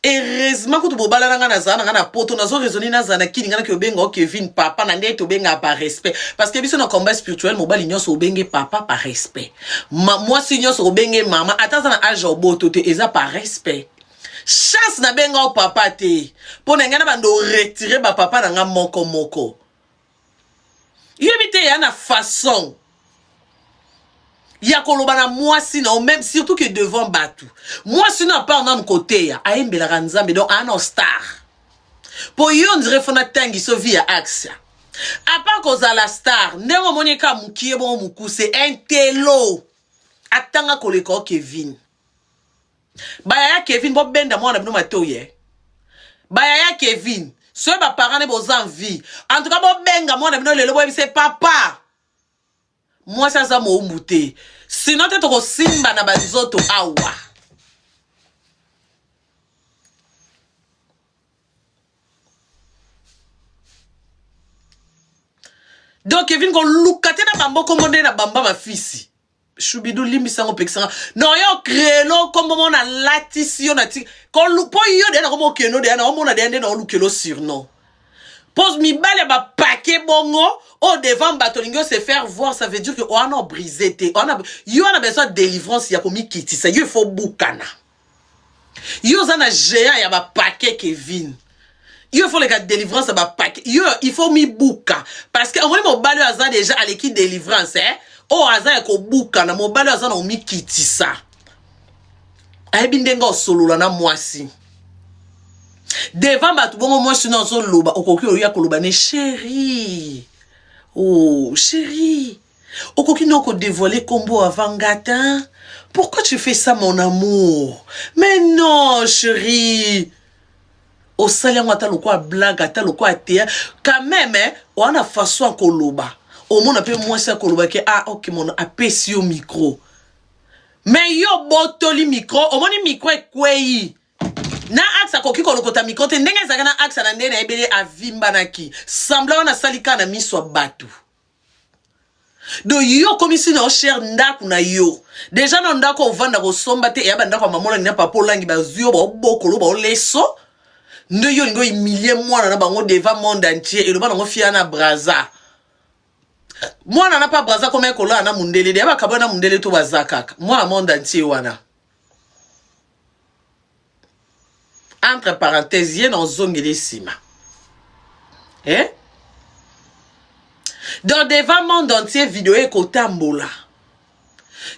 Heureusement kutu bobalana nga nazala na nga na poto nazo raisonner nazala na kini nga naki obenga o Kevin papa na ndenge tobengaka par respect parce que biso na combat spirituel mobali nyonso obenge papa par respect Ma, mwasi nyonso obenge mama ata aza na age ya oboto te eza par respect chance nabenga o papa te mpo na ngai na bando retire bapapa na nga moko moko Yebi te ya na façon ya koloba na mwasi na yo même surtout que devant batu mwasi no apart nanu koteya ayembelaka nzambe donc aa na star po yo ondire fo natangiso vie ya axia apart kozala star ndenge omoni ka mukie bongo mukuse intelo atanga koleka o kevin Ba yaya Kevin bo benda mwana bino matoyi eh. Ba yaya Kevin soki ba parents ne boza en vie en tout cas bo benga mwana bino lelo boyebise papa mwasi aza moumbu te sinon te tokosimba na banzoto awa. Donc Kevin koluka te na bambo kombo nde na bamba mafisi. Shubidou limbisa ngo pekisa nga non yo crelo kombo mo na latisi yo na ti ko po yo de na komo keno de na omona de nde na olukelo surnom po mibali ya ba paquet bongo au devant bato olingi se faire voir ça veut dire que oana brisé te oana yo ana besoin délivrance ya komikitisa yo il faut bukana yo oza na géant ya ba paquet Kevin yo il faut leka délivrance ya ba paquet yo il faut mibuka parce que omoni mobali oyo aza déjà aleki délivrance eh oyo aza ya kobukana mobali oyo aza na omikitisa ayebi ndenge osolola na mwasi devant bato bongo mwasi no azoloba okoki oya koloba ne chérie oh chérie Okoki no ko devoiler kombo avant nga tein. Pourquoi tu fais ça mon amour? Mais non chérie. Osali yango ata lokola blague ata lokola théâtre. Quand même hein, wana façon ya koloba. Omona pe mwasi akoloba ke ah ok mon apesi yo micro. Mais yo botoli micro, omoni micro ekweyi. Na axe Axe akoki kolokota micro te ndenge ezalaka na Axe na nde nayebeli ye avimbanaki semblant wana asali kaka na miso ya bato. Donc yo okomisi na yo cher ndako na yo deja na ndako ovanda kosomba te eya bandako ya mama olangi na papa olangi bazwi yo baobokolo baoleso nde yo olingi ohumilie mwana na bango devant monde entier eloba nango fia na braza mwana na pa braza koma ekolala na mundele deya bakabwa na mundele to baza kaka mwana monde entier wana entre parenthèse ye na ozongeli nsima eh? Donc devant monde entier video ekotambola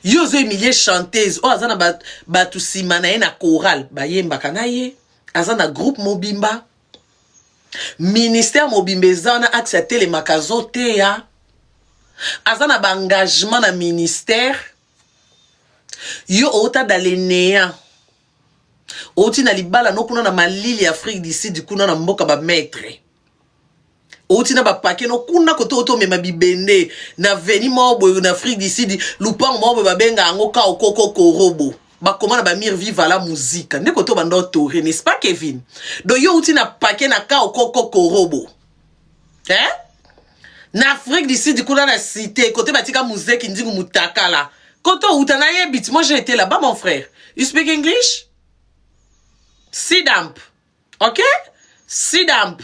yo ozo humilie chanteuse oyo aza na bato nsima na ye na chorale bayembaka na ye aza na groupe mobimba ministère mobimba eza wana axe atelemaka azoteya aza na baengagement na ministère yo outa dans le néant outi na libala no kuna na malili ya afrique du sud kuna na mboka bamaître outi na bapake no kuna kote outi omema bibende na veni moko boye na afrique du sud lupango moko boye babenga yango ka okoko korobo bakoma na bamire viva la muzika nde kote obanda otore n'est-ce pas kevin donc yo outi na pake na ka okoko korobo eh? na afrique du sud kuna na cité kote batika muzeki ndingu mutakala kote outa nayebi ti moi j'ai été là-bas mon frère you speak english sidamp ok sidamp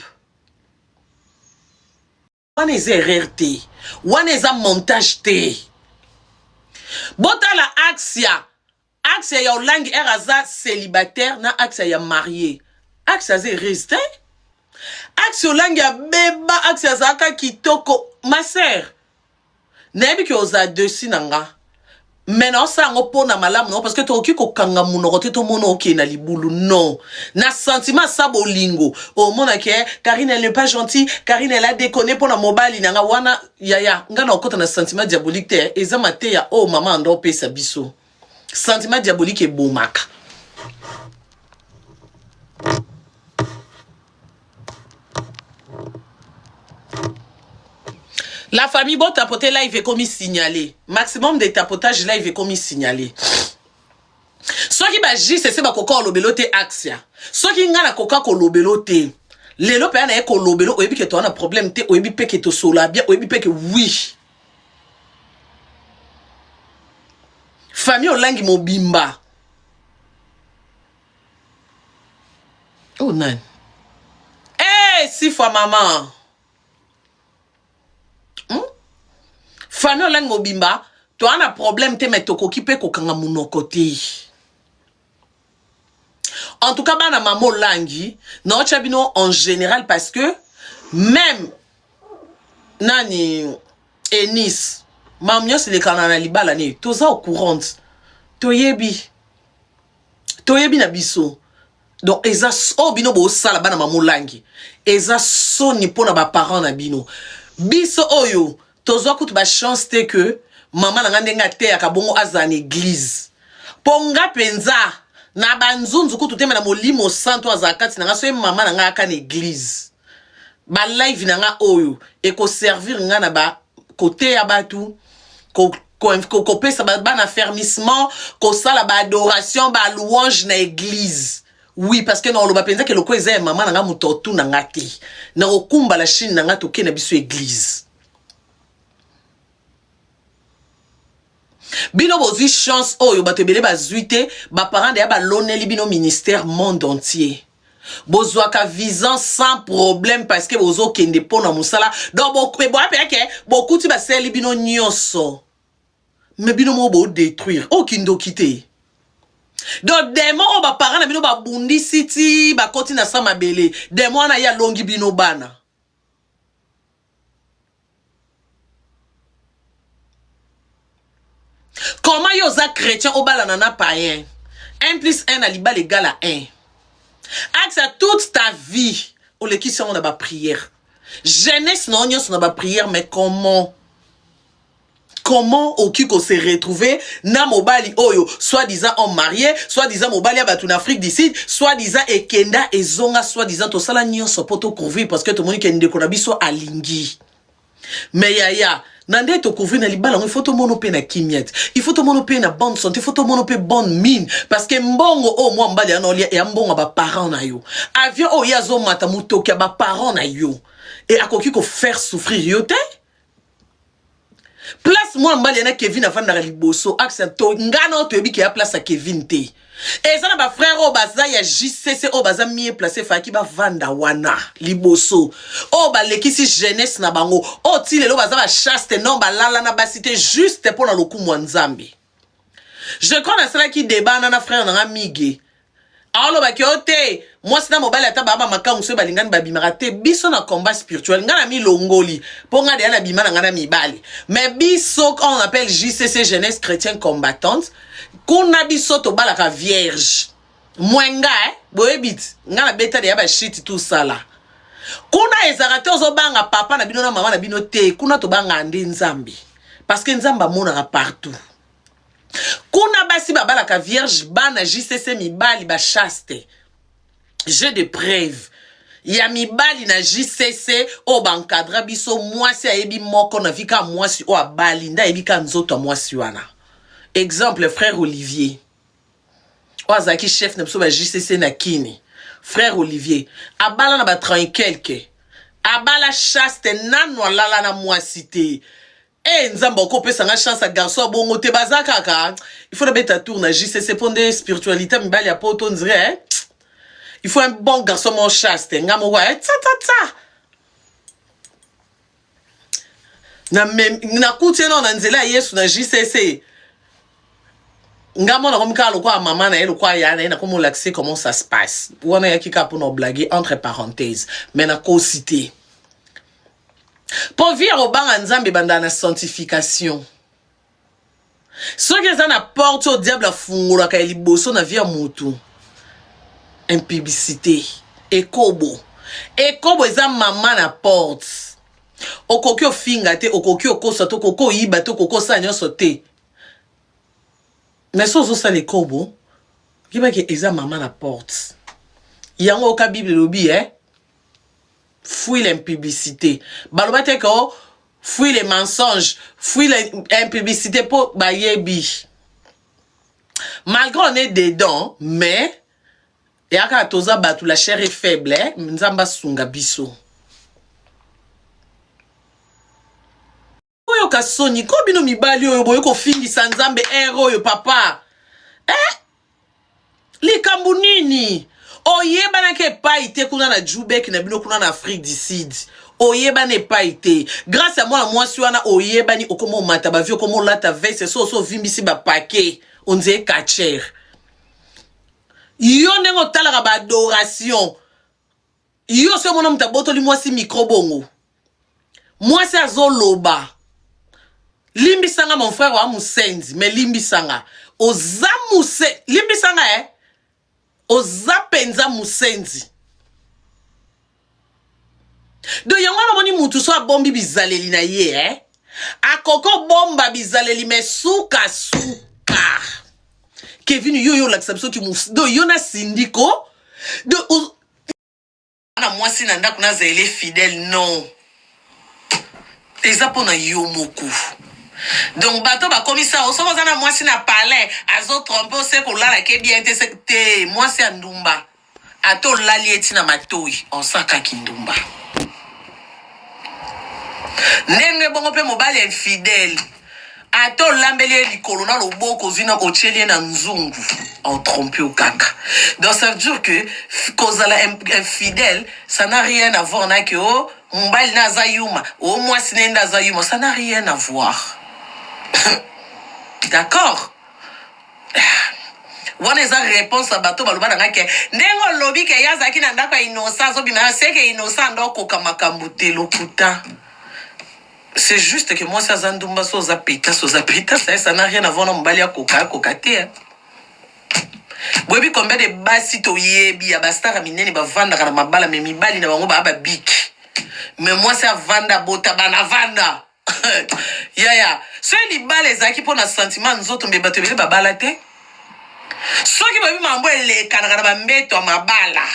wana eza erreur te wana eza montage te botala axia axia ya olangi ere aza célibataire na axia ya marie axia aza heureuse te axia olangi abeba axia azalaka kitoko ma sœur nayebi ke oza dessus na nga me naosala yango mpo na malamu nango parce que tokoki kokanga monoko te tomona okende na libulu non na sentiment sa bolingo omona ke Karine elle n'est pas gentille Karine elle a déconné mpo na mobali na nga wana yaya nga na okota na sentiment diabolique te eza mateya oyo mama ando opesa biso sentiment diabolique ebomaka La famille bo tapoter live ekomi signalé. Maximum de tapotage live ekomi signalé. Soki ba JCC bakoka kolobelo te Axia. Soki nga nakoka kolobelo te. Lelo pe na ye kolobelo oyebi ke to na problème te, oyebi pe ke to sola bien, oyebi pe ke oui. Famille Olangi mobimba. Oh nani? Eh, hey, sifwa maman. Hmm? Famille Olangi mobimba, toa na problème te mais tokoki pe kokanga munoko te. En tout cas, bana mama Olangi, naotya bino en général parce que même nani Enis, mamu nyonso elekana na libala ne, toza au courant. Toyebi. Toyebi na biso. Donc eza oyo bino bosala bana mama Olangi, eza soni mpona ba parents na bino. Biso oyo tozwa kutu ba chance te que mama na nga ndenge ateyaka bongo azala na église. Mpo nga mpenza na banzunzu kutu te me na molimo santo azala kati na nga soki mama na nga aka na église. Ba live na nga oyo ekoservir nga na ba koteya bato kopesa bana affermissement kosala ba adoration ba louange na église. Oui, parce que na oloba mpenza ke loko eza ya mama na nga moto otuna nga te. Na kokumba la chine na nga toke na biso église. Bino bozwi chance oyo bato ebele bazwi te, ba parents deya baloneli bino ministère monde entier. Bozwaka visa sans problème parce que bozokende mpo na mosala. Donc boya mpenza ke bokuti basali bino nyonso. Mais bino moko bo détruire. Oyo kindoki te. Donc démon oyo ba parents na bino babundisi ti bakoti na sa mabele. Démon wana ye alongi bino bana. Comment yo oza chrétien obalana na païen? 1 plus 1 na libala égale à 1. Axe à toute ta vie olekisi yango na ba prière. Jeunesse na yo nyonso na ba prière, mais comment? Comment okoki ko se retrouver na mobali oyo soi-disant homme marié, soi-disant mobali ya bato na Afrique du Sud, soi-disant ekenda ezonga, soi-disant tosala nyonso po to couvrir parce que tomoni ke ndeko na biso alingi. Mais yaya, Na nde to couvrir na libala yango, il faut tomono mpe na kimia te, il faut tomono mpe na bonne santé, il faut tomono mpe bonne mine, parce que mbongo oyo mwa mobali yana olia eya mbongo ya baparent na yo. Avion oyo ye azomata, motoki ya baparent na yo, e akoki kofaire souffrir yo te. Place mwana mobali yana Kevin afandaka liboso axe to nga na oyo toyebi ke ya place ya Kevin te. Eza na bafrère oyo baza ya JCC oyo baza mieux place, efalaki bavanda wana liboso, oyo balekisi jeunesse na bango, oyo ti lelo baza bachaste, non balala na basi te, juste mpo na lokumu ya Nzambe. Je crois nasalaki débat na frère na nga Mige, aolobaki o te mwasi na mobali ata baa bamakangu soki balingani babimaka te. Biso na combat spirituel, ngai na milongoli mpo ngai deya nabima na ngai na mibali, mais biso on appelle JCC, Jeunesse Chrétienne Combattante, kuna biso tobalaka vierge mwenga, eh? Boyebi ti ngai nabeta deya bashiti tosala kuna, ezalaka te ozobanga papa na bino na mama na bino te. Kuna tobangaka nde Nzambe, parce que Nzambe amonaka partout. Kuna basi babalaka vierge, bana JCC mibali bachaste. J'ai de preuve ya mibali na JCC oyo baencadra biso. Mwasi ayebi moko na vi kaka mwasi oyo abali nde ayebi kaka nzoto ya mwasi wana. Exemple, frère Olivier oyo azalaki chef na biso ba JCC na Kini. Frère Olivier abala na ba 30 quelque, abala chaste, nano alala na mwasi te. E Nzambe, akopesa nga chance ya garçon abongo te. Baza kaka, il faut nabeta tour na JCC mpo nde spiritualité mibali ya poto ndire, eh? Il faut un bon garçon mo chaste. Nga moko, eh? Tsa tsa tsa, nakuti ye nao na nzela ya Yesu na JCC. Nga mona komi kaka lokola mama na ye, lokola ya na ye, nakomi olakise comment ça se passe. Wana eyaki kaka mpona oblague, entre parenthèse, mais nakosi te, mpo vie ya kobanga Nzambe ebandaka na sanctification. Soki eza na porte oyo diable afungolaka ya liboso na vie ya motu, impudicité, ekobo. Ekobo eza mama na porte. Okoki ofinga te, okoki okosa te, okoki oyiba te, okoki osala nyonso te, mais so ozosala ekobo, yebaki eza mama na porte yango. Oyoka Bible elobi, eh? Fuis l'impudicité. Baloba te ke o fuis les mensonges, fuis l'impudicité, mpo bayebi malgré on est dedans, mais eya kaka toza bato, la chair est faible, eh? Nzambe asunga biso. Oyoka soni ko bino mibali oyo boye kofingisa Nzambe ere oyo papa, eh? Likambo nini oyebanaki epai te kuna na Jubek na bino kuna na Afrique du Sud? Oyebani epai te. Grâce ya mwana mwasi wana oyebani, okoma omata bavi, okoma olata veste, so oso ovimbisi bapake onzie kacher. Yo ndenge otalaka baadoration, yo so omona moto abotoli mwasi micro, bongo mwasi azoloba: "Limbisanga mon frère wa mosenzi, mais limbisanga, oza muse, limbisanga, eh? Oza mpenza mosenzi." Donc yango wana omoni mutu so abombi bizaleli na ye, eh? Akoki obomba bizaleli, mais sukasuka. Kevin, yo yo olakisa biso ki do yo na sindiko do na mwasi na ndako nazala fidèle, non, eza mpo na yo moko. Donc bato bakomisa soki oza na mwasi na palin azotrompe, ose kolalaka bien te te. Mwasi ya ndumba, ata olali ye ntina matoi, osakaki ndumba ndenge bongo. Mpe mobali ya infidèle, ata olambeli ye likolo na loboko, ozwi na otieli ye na nzungu, otrompe yo kaka. Donc ça veut dire que kozala infidèle, ça n'a rien à voir na ke o mobali na aza yuma, o mwasi na ye nde aza yuma. Ça n'a rien à voir, d'accord? Wana eza réponse ya bato baloba na ngai ke ndenge olobi ke ye azalaki na ndako ya Innocent, azobima seke Innocent nde okoka makambo te. Lokuta. C'est juste que mwasi aza ndumba, so oza peta, so oza peta, ça n'a rien à voir na mobali akoka akoka te. Boyebi combien de basi toyebi ya bastars ya minene bavandaka na mabala, mais mibali na bango baa babiki, mais mwasi avanda, bota bana, avanda yaya. Soki libala ezalaki mpo na sentiment nzoto, mbe bato ebele babala te. Soki bayebi mambo elekanaka na bambeto ya mabala,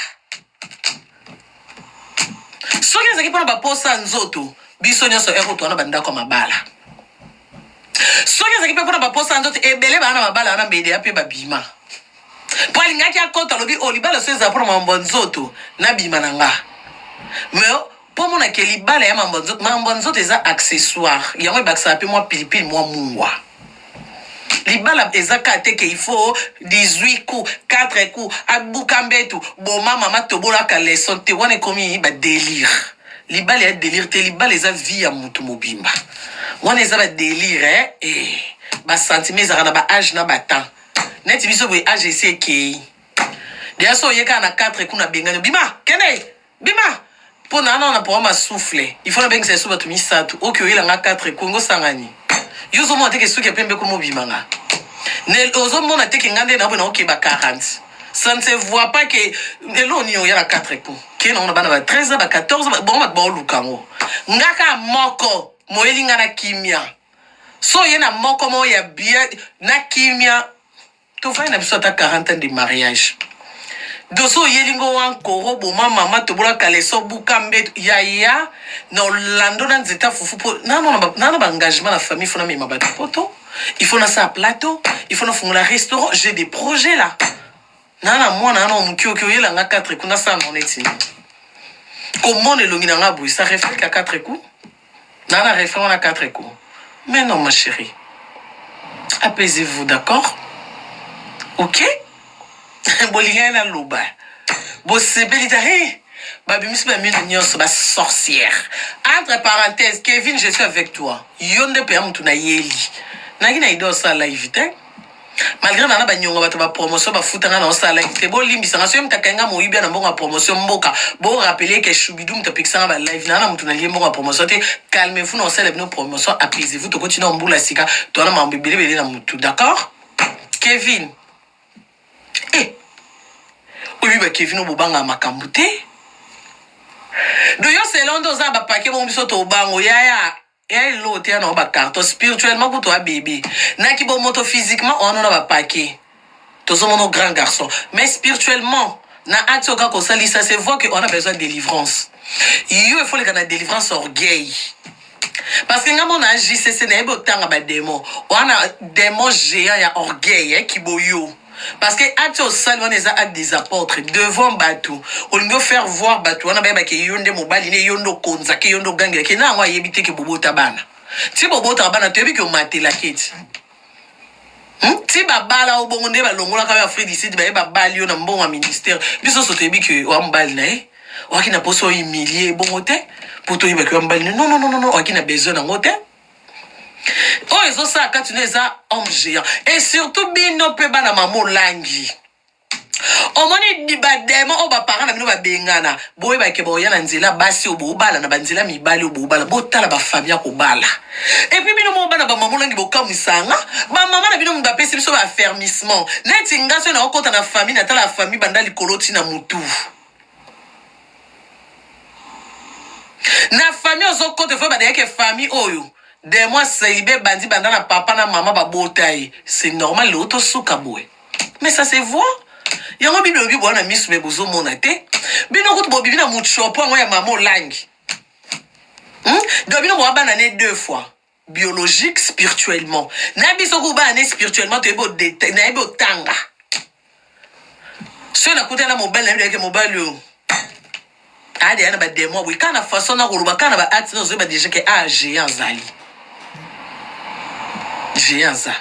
soki ezalaki mpona baposa ya nzoto, biso nyonso ere towana bandako ya mabala. Soki ezalaki mpe mpona baposa ya nzoto, ebele baa na mabala wana mbede mpe babima. Mpo alingaki akota alobi o oh, libala so ezala mpona mambo ya nzoto nabima na nga. Mais mpo omona ke libala ya mambo ya nzoto, mambo ya nzoto eza accessoire, yango ebakisaka mpe mwa pilipili mwa mungwa. Libala eza kaka te ke il faut 18 coups, 4 coups, abuka mbetu, boma mama tobolaka leçon te, wana ekomi ba délire. Libala ya délire te, libala eza vie ya mutu mobimba. Wana eza ba délire eh, eh. Ba sentiment ezalaka na ba âge na ba temps. Neti biso boye âge esi ekei. Deja so oye kaka na 4 coups na bengani bima kende bima mpo na na na programme ya souffle il faut nabengisa esu bato misato oki oyela nga 4 coups ngo sangani yo ozomona te ke suki ya pembe ekomi obima nga ne ozomona te ke nga nde naboye naokeba 40 ça ne se voit pas ke eloko nini oya na 4 coups ke nango na bana ba 13 ans ba 14 ans bango bato baoluka yango nga kaka moko moyeli nga na kimia so oye na moko moko ya bien na kimia Tovandi na biso ata 40 ans de mariage. Doso oyeli ngo wankoro boma mama tobola kaleso buka mbeto yaya na olando na nzete ya fufu po nano na ba engagement na famille faut na mema bato poto il faut nasala plateau il faut nafungola restaurant j'ai des projets là na na mwana wana moke oke oyela nga 4 coups nasala nango neti nini komona elongi na nga boye ça reflète ka 4 coups Na na refrain wana 4 coups. Mais non ma chérie. Apaisez-vous, d'accord? Ok? Bolingani na loba. Bosepeli ta hey! Babimisi ba mino nyonso ba sorcière. Entre parenthèses, Kevin, je suis avec toi. Yo nde pe mutu na yeli. Naki na idée osala live te. Malgré nana ba nyongo bato ba promotion ba futa nga na osala live te. Bo limbisa nga soki mutu akangi nga moyibi na mbongo ya promotion mboka. Bo rappeler que Choubidou mutu apekisa nga ba live nana mutu na lie mbongo ya promotion te. Calmez-vous na osala bino promotion, apaisez-vous tokoti na mbula sika to na mambo ebele ebele na mutu, d'accord? Kevin. Eh. Oyebi ba Kevin obobanga makambo te. Do yo selon nde oza ba paquet bongo biso tobango yaya. Ya eloko te ya na ba carton spirituellement kutu a bebe na ki bomoto physiquement oa nona ba paquet tozo mono grand garçon mais spirituellement na acte oka kosalisa se voit que on a besoin de délivrance yo il faut leka na délivrance orgueil parce que nga mona JCC nayebi otanga ba démon wana démon géant ya orgueil eh, kiboyo Parce que acte osali wana eza acte des apôtres devant batu olingi o faire voir batu wana bayeba ke yo nde mobali ne yo nde okonza ke yo nde ogangela ke na yango ayebi te ke bobota bana ti bobotaka bana toyebi ke omatelaka eti hmm? ti babala yo bongo nde balongolaka yo afrique du sud baye babali yo na mbongo ya ministère biso nyonso toyebi ke oya mobali na ye oyaki na mposa ohumilie bongo te mpo toyeba ke oya mobali na ye non non non non oyaki na besoin nango te oyo ezosala kati no eza homme géant et surtout bino mpe bana mama olangi omoni bademo oyo baparent na bino babengana boyebake boya na nzela basi oyo bobala na banzela mibali oyo bobala botala bafamille ya kobala epuis bino moko bana bamama olangi bokamwisanga bamama na bino bapesi biso baaffermissement neti nga soki nakokota na famille natala famille banda likolo ti na motu Na famille ozo kota faut badaya ke famille oyo de moi celibe bandi banda na papa na mama babota ye c'est normal lelo tosuka boye mais ça se voit yango bible elobi boya na misu me bozomona te bino kutu bobibi na mutshopo yango ya mama olangi hmm? donc bino boya bana ne deux fois biologique spirituellement na biso kutu bana ne spirituellement toyebi nayebi otanga soki nakutana na mobali nayebi yake mobali oyo adeya na bademo boye kaka na façon na koloba kaka na baacte na ozoyeba deja ke a géant azali géant aza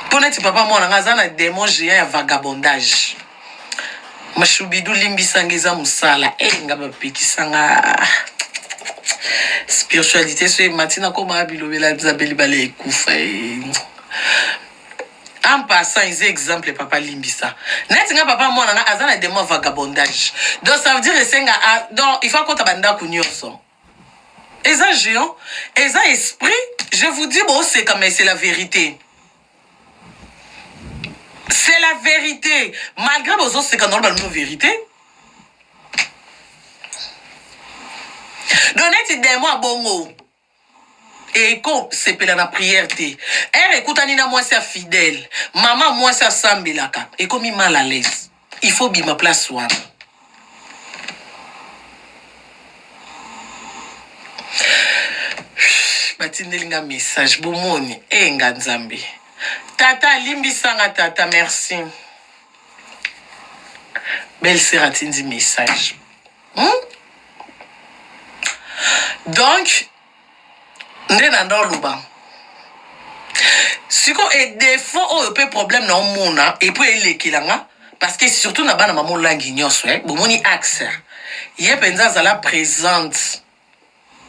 mpo neti papa mwana nga aza na demon géant ya vagabondage Mashubidu limbisa nga eza musala eh nga bapekisa nga spiritualité so emati nakoma bilobela nzambe libala ekufa eh. En passant eza exemple papa limbisa neti nga papa mwana nga aza na demon vagabondage donc ça veut dire esenga donc il faut akota bandako nyonso eza géant eza esprit je vous dis boseka mais c'est la vérité C'est la verite malgre bozo seka na loba bino verite donc neti demon abongo eko sepela na prière te ere ekutani na mwasi ya fidèle mama mwasi asambelaka ekomi mal à l'aise il faut bima place wana Batindeli nga message bomoni e nga Nzambe. Tata limbisa nga tata merci. Belle sœur atindi message. Donc nde na nda oloba siko e défaut oyo mpe problème na omona epuis elekela nga parce que surtout na bana mama olangi nyonso eh, bomoni axe ye mpenza azala présente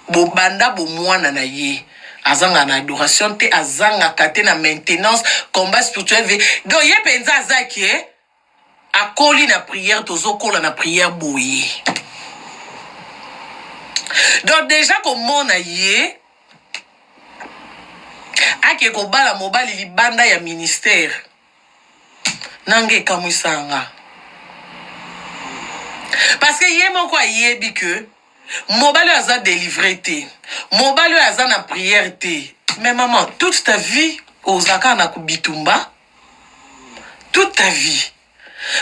bobanda bomwana na ye azangaka na adoration te azangaka te na maintenance combat spirituel ve donc ye mpenza aza ke akoli na prière tozokola na prière boye donc déjà komona ye ake kobala mobali libanda ya ministère nanga ekamwisa nga parce que ye moko ayebi que mobali oyo aza délivre te, mobali oyo aza na prière te. Mais maman, toute ta vie ozalaka kaka na bitumba, toute ta vie.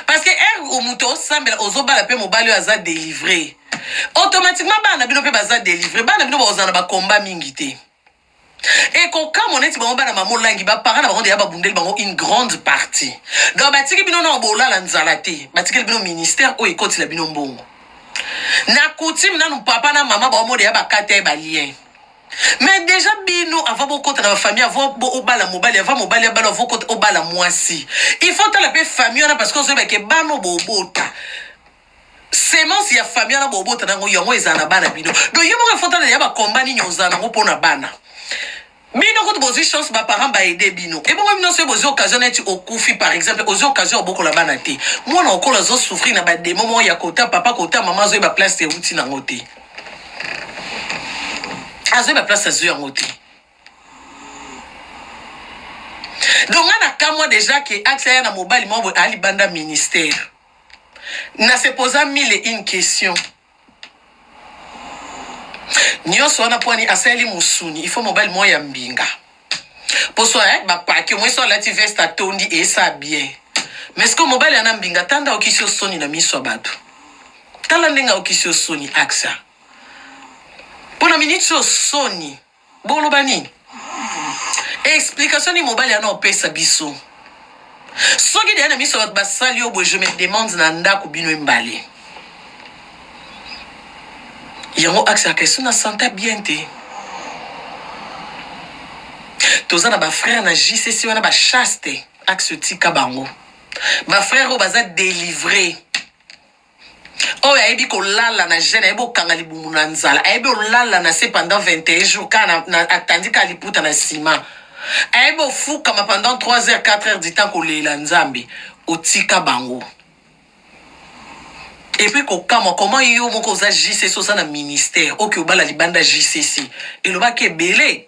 Parce que heure moto osambela ozobala mpe mobali oyo aza délivre, automatiquement bana na bino mpe baza délivre, bana na bino bakozala na bakomba mingi te. Ekokamwa neti bango bana mama olangi ba parents na bango deja babundeli bango une grande partie. Donc batiki bino nao bolala nzala te, batikeli bino ministère oyo ekotila bino mbongo. Na coutume nanu papa na mama bango deja bakata ye ba lien. Mais déjà bino avant bokota na ba famille, avant obala mobali, avant mobali abala, avant okota obala mwasi, il faut tala pe famille wana parce que ozoyeba ke bano bobota semence ya famille wana bobota nango yango ezala na bana bino. Donc yo moko efotana ya bakomba nini ozala nango mpona bana bino. Kutu bozwi chance baparent baede bino, ebongo bino soki bozwi occasion neti okufi par exemple, ozwi occasion obokola bana te, mwana okola azosouffrir na bademo moko ya kota papa kota mama, azoyeba place euti nango te, azoyeba place azwi yango te. Donc nga nakamwa déjà ke axe aya na mobali moko boye alibanda ministère. Na se posa mille et une question nyonso wana mpo ani asaleli mosuni. Il faut mobali moko ya mbinga poso eh, bapaki omoi so alati veste atondi esa bien. Mais ce que mobali ana mbinga tanda okisi yo soni na miso ya bato. Tala ndenge aokisi yo soni aksa mpo na miniti oyo soni. Boloba nini? Explication nini mobali ana opesa biso? Soki deya na miso bato basali yo boye, je me demande na ndako bino embale yango axe ya question na santa bien te. Toza na bafrère na JCC wana bachaste axe, tika bango bafrère oyo baza délivre, oyo ayebi kolala na jeune, ayebi okanga libumu na nzala, ayebi olala na se pendant 21 jours kaka atandi kaka liputa na nsima, ayebi ofukama pendant 3 heures 4 heures du temps kolela Nzambe. Otika bango. Et puis kokamwa comment yo moko oza JCC, oza na ministère, oke obala libanda JCC. Elobaki ebele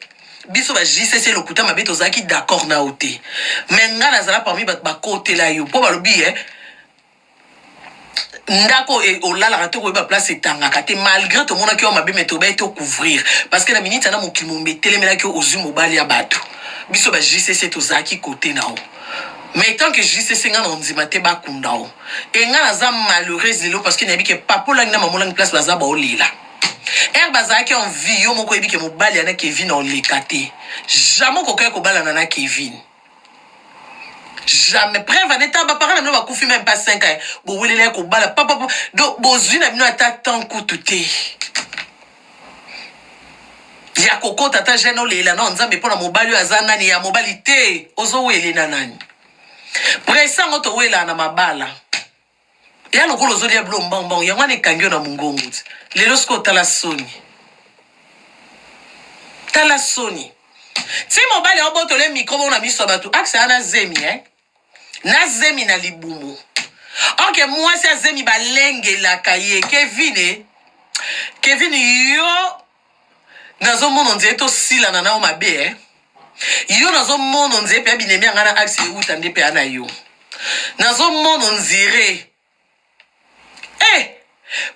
biso ba JCC lokuta mabe, tozalaki d'accord na yo te, mais nga nazala parmi bato bakotela yo mpo balobi eh, ndako e, olalaka te, koyeba place etangaka te. Malgré tomonaki yo mabe, mais tobai tocouvrir parce que na miniti ana mokili mombe etelemelaki yo, ozwi mobali ya bato. Biso ba JCC tozalaki kote na yo, mais tant que JCC nga na ondima te bakunda yo. E nga naza malheureuse lelo parce que nayebi ke papa olangi na mama olangi place baza baolela ere bazalaki en vie. Yo moko oyebi ke mobali ya na Kevin oleka te, jamais okokaki kobalana na Kevin, jamais. Preuve ane ta baparent na bino bakufi même pas 5 ans, bowelela ya kobala papa. Donc bozwi na bino ata temps kutu te ya kokota ata jeune olela na Nzambe mpo na mobali oyo aza nani ya mobali te. Ozowelela nani? Presse yango towelaka na mabala ya lokola ozolia bilo mbangmbango, yango wana ekangi yo na mongongo ti lelo. Soki otala soni, tala soni ti mobali aobotole micro bongo na miso ya bato. Axe aya na zemi eh? Na zemi na libumu orke mwasi azemi balengelaka ye. Kevin eh? Kevin, yo nazomona onzeye tosilana na yo mabe eh? Yo nazomona onzeye mpe abinemi yanga na axe euta nde mpe ana yo nazomona onzire eh,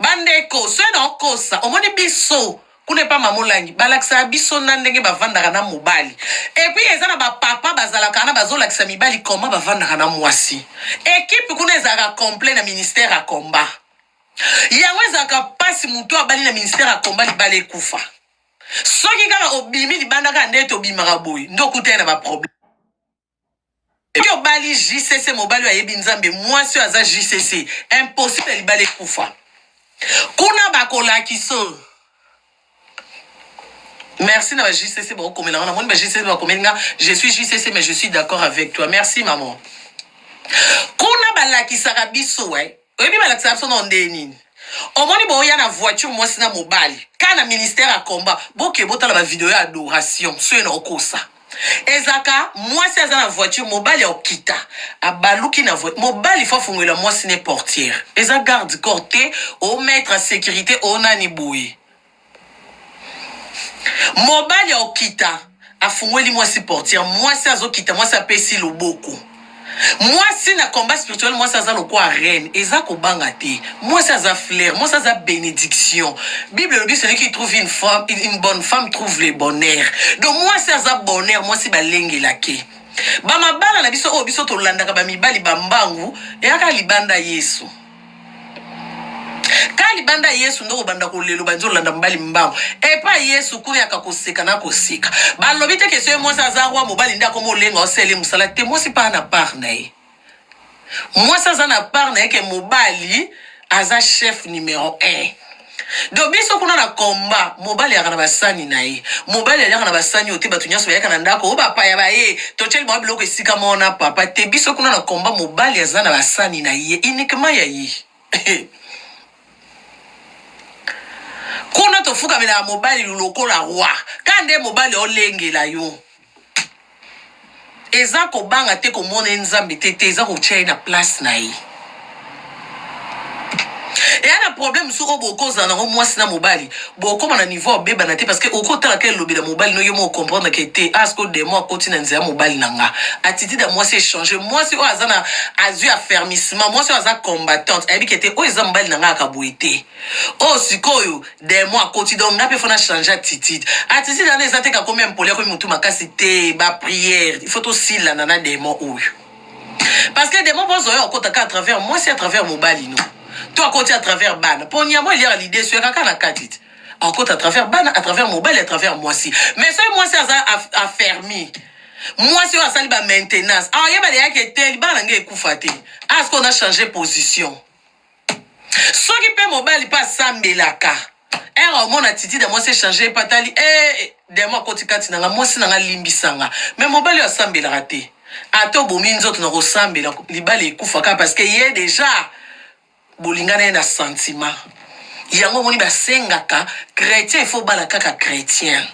bandeko soki naokosa. Omoni biso kuna epa mama olangi balakisaka biso na ndenge bavandaka na mobali, et puis eza na bapapa bazalaka wana bazolakisa mibali koma bavandaka na mwasi. Ekipe kuna ezalaka complet na ministère ya combat. Yango ezalaka mpasi, moto abali na ministère ya combat, libala ekufa. Soki kaka obimi libanda kaka nde tobimaka boye nde okutani na ba problème. Soki obali JCC mobali oyo ayebi Nzambe mwasi oyo aza JCC impossible libala ekufa. Kuna bakolakisa Merci na ba JCC bakokomela nga namoni ba JCC bakomeli nga je suis JCC mais je suis d'accord avec toi merci maman. Kuna balakisaka biso ouais. Oyebi balakisaka biso na ndenge nini? Omoni boya na voiture mwasi na mobali ka na ministère ya combat boke botala ba video ya adoration soki na okosa ezaka mwasi aza na voiture mobali akokita abaluki na voiture mobali fo afungolela mwasi ne portière eza garde corps te o mettre en sécurité o nani boye Mobali akokita afungweli mwasi portière, mwasi azokita, mwasi apesi loboko. Mwasi na combat spirituel, mwasi aza lokola reine, eza kobanga te. Mwasi aza fleur, mwasi aza benediction. Bible elobi celui qui trouve une femme, une bonne femme trouve le bonheur. Donc mwasi aza bonheur, mwasi balengelake. Ba mabala na biso oyo biso tolandaka ba mibali ba mbangu, eyaka libanda Yesu. Ka libanda ya Yesu nde okobanda kolela obandi olanda mobali mbangu. Epa Yesu kuna yaka koseka na koseka. Balobi te ke soki mwasi aza roi mobali nde akoma olenga osala ye mosala te. Mwasi mpe aza na part na ye. Mwasi aza na part na ye ke mobali aza chef numero 1. Donc biso kuna na combat mobali ayaka na basani na ye. Mobali aliaka na basani oyo te bato nyonso bayaka na ndako oyo bapaya baye totyeli bango biloko esika moko na papa te. Biso kuna na combat mobali aza na basani na ye uniquement ya ye. Kuna tofukamelaka mobali lokola roi. Ka nde mobali olengela yo. Eza kobanga te komona ye nzambe te te eza kotia ye na place na ye. Eya na problème mosusu oyo bokozala nango mwasi na mobali bokoma na niveau ya obebana te parce que okotala ka elobela mobali no yo moko comprendre ke te ah siko demon akoti na nzela mobali na nga attitude ya mwasi echange mwasi oyo aza na azwi affermissement mwasi oyo aza combattante ayebi ke te oyo eza mobali na nga akaboye te oyo sikoyo Demon akoti donc nga pe faut na changer attitude. Attitude wana eza te kakomi impoli akomi mutu makasi te ba prière il faut tosilana na demon oyo. Parce que demon bozo yo akota ka à travers mwasi à travers mobali no. To akoti à travers bana. Po nyamo eliaka lidesu ya kaka na kati te. Akota à travers bana, à travers mobali, à travers mwasi. Mais soki mwasi aza affermi mwasi oyo asali ba maintenance ayeba leyaki te libala na ngai ekufa te. Ah, ce qu'on a changé position. Soki pe mobali pe asambelaka heure omona attitude ya mwasi echange ye pe atali eh demon akoti kati na nga mwasi na nga limbisa nga mais mobali oyo asambelaka te ata obomi nzoto na kosambela libala ekufa kaka parce que ye deja bolingana ye na sentiment yango omoni basengaka chretien il faut obala kaka chretien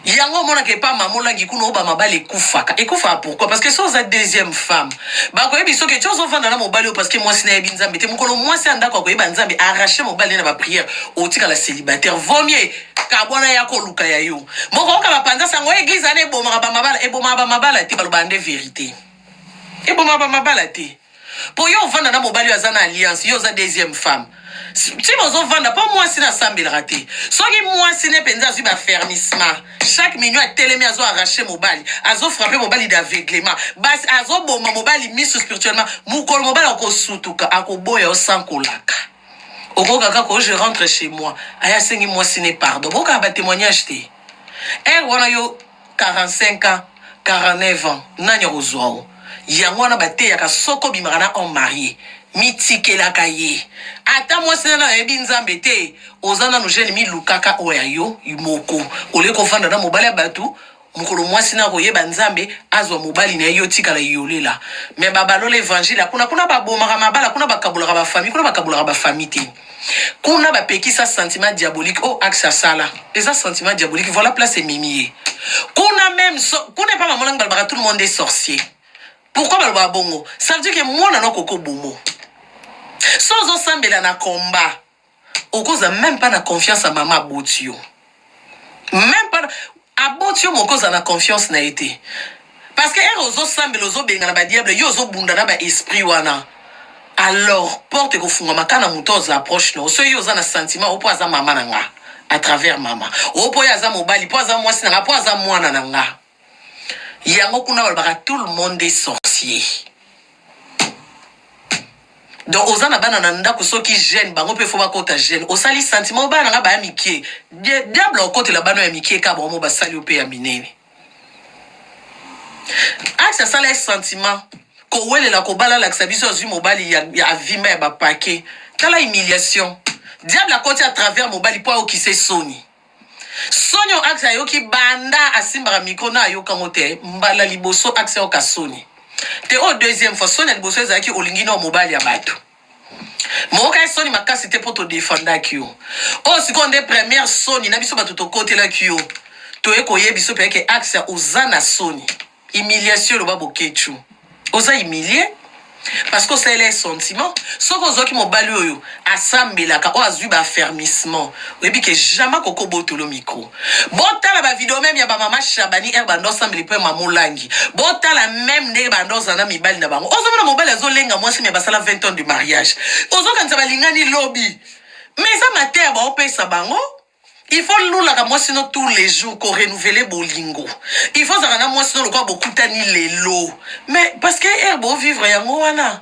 Yango omonaka epa mama olangi kuna oyo ba mabala ekufaka ekufaka pourquoi parce que soki oza deuxième femme bakoyebi soki ti ozovanda na mobali oyo parce que mwasi nayebi nzambe te mokolo mwasi ya ndako akoyeba nzambe arrache mobali na ba prière otikala célibataire vaut mieux kabwana ya koluka ya yo moko oka bapanza sango eglise wana ebomaka ba mabala ebomaka ba mabala te balobaka nde verite ebomaka ba mabala te Po yo ovanda na mobali oyo aza na alliance, yo oza deuxième femme. Ti bozovanda po mwasi na asambelaka te. Soki mwasi ne penza azwi ba fermissement, chaque minuit atelemi azo arracher mobali, azo frapper mobali d'aveuglement, basi azo boma mobali misu spirituellement, mukolo mobali akosutuka, akoboya yo sans kolaka. Okoyoka kaka oh je rentre chez moi, aye asengi mwasi ne pardon. Boyokaka ba témoignages te? Heure wana yo 45 ans 49 ans nani akozua yo yango wana bateyaka soki obimaka na homme marie mitikelaka ye ata mwasi nano ayebi nzambe te oza nanu jeune milukaka oyo ya yo moko olie kofanda na mobali ya bato mokolo mwasi na akoyeba nzambe azwa mobali na ye yo tikala yolela me babalola evangile kuna kuna babomaka mabala kuna bakabolaka bafamille kuna bakabolaka bafamille te Kuna ba pekisa sentiment diabolique oyo axe asala eza sentiment diabolique voilà place ememi ye kuna meme so, kuna epa maman balobaka tout le monde est sorcier pourquoi balobaka bongo ça veut dire que mwana no koko bomo so ozosambela na combat okoza même pas na confiance ya mama aboti yo Meme pas aboti yo moko oza na confiance na ye te parce que heure ozo sambela ozo bengana ba diable yo ozo bunda na ba esprit wana alors porte ekofungwama kaka na moto oza approche na yo soki yo oza na sentiment opo aza mama na nga à travers mama opo ye aza mobali po aza mwasi na nga po aza mwana na nga yango kuna balobaka tout le monde est sorcier. Donc oza na bana na ndako soki jeune bango pe faut bakota jeune osali sentiment bana na nga baya mikie diable okotela bana ya mikie ka bango basali yo pe ya minene axe asala ye sentiment kowelela kobala alakisa biso azwi mobali ya, ya avimba ya bapake tala humiliation diable akoti à travers mobali mpo ayokisa soni soni oyo axe ayoki banda asimbaka micro na ayoka yango te mbala liboso axe ayoka soni te oyo deuxième fois soni ya liboso ezalaki olingi na mobali ya bato moyoka ye soni makasi te mpo todefendaki yo oyo sikoyo nde première soni na biso bato tokotelaki yo toye koyebiso mpe ke axe oza na soni Humiliation eloba boketshu. Oza humilie parce que osalela ye sentiment. Soki ozwaki mobali oyo asambelaka oyo azwi ba affermissement, oyebi ke jamais akoki kobotolo micro. Botala ba video meme ya ba mama Shabani heure banda osambela epai mama Olangi. Botala meme ndenge banda ozala na mibali na bango. Ozomona mobali azolenga mwasi mais basala 20 ans de mariage. Ozokanisa balingani lobi. Mais eza mateya baopesa bango. Il faut lulaka mwasi no tous les jours ko renouveler bolingo. Il faut zaka na mwasi no lokola bokutani lelo. Mais parce que heure bo vivre yango wana.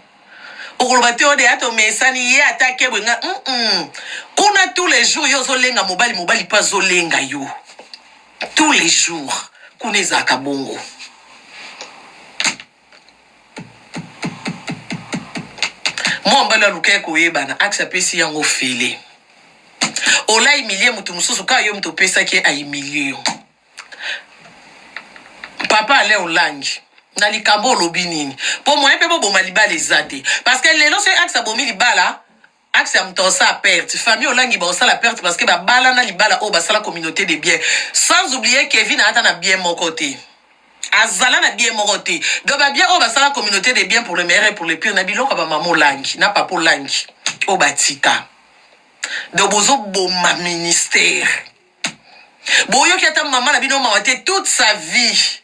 Okoloba te ode ato mesani ye ata kebwe nga. Mm -mm. Kuna tous les jours yo ozolenga mobali mobali pa azolenga yo. Tous les jours kuna ezalaka bongo. Mwa mobali alukaki koyebana, axe apesi yango ofele. Ola humilie moto mosusu kaka yo moto opesaki ye ahumilie yo. Papa Alain Olangi na likambo olobi nini? Po moyen mpe boboma libala eza te. Parce que lelo soki axe abomi libala, axe ya moto osala perte, famille Olangi baosala perte parce que babala na libala oyo basala communauté de biens. Sans oublier Kevin ata na bien moko te. Azala na bien moko te. Donc ba bien oyo basala communauté de biens pour le meilleur et pour le pire na biloko ya ba mama Olangi na papa Olangi oyo batika. Donc bozo boma ministère. Boyoki ata mama na bino mawa te toute sa vie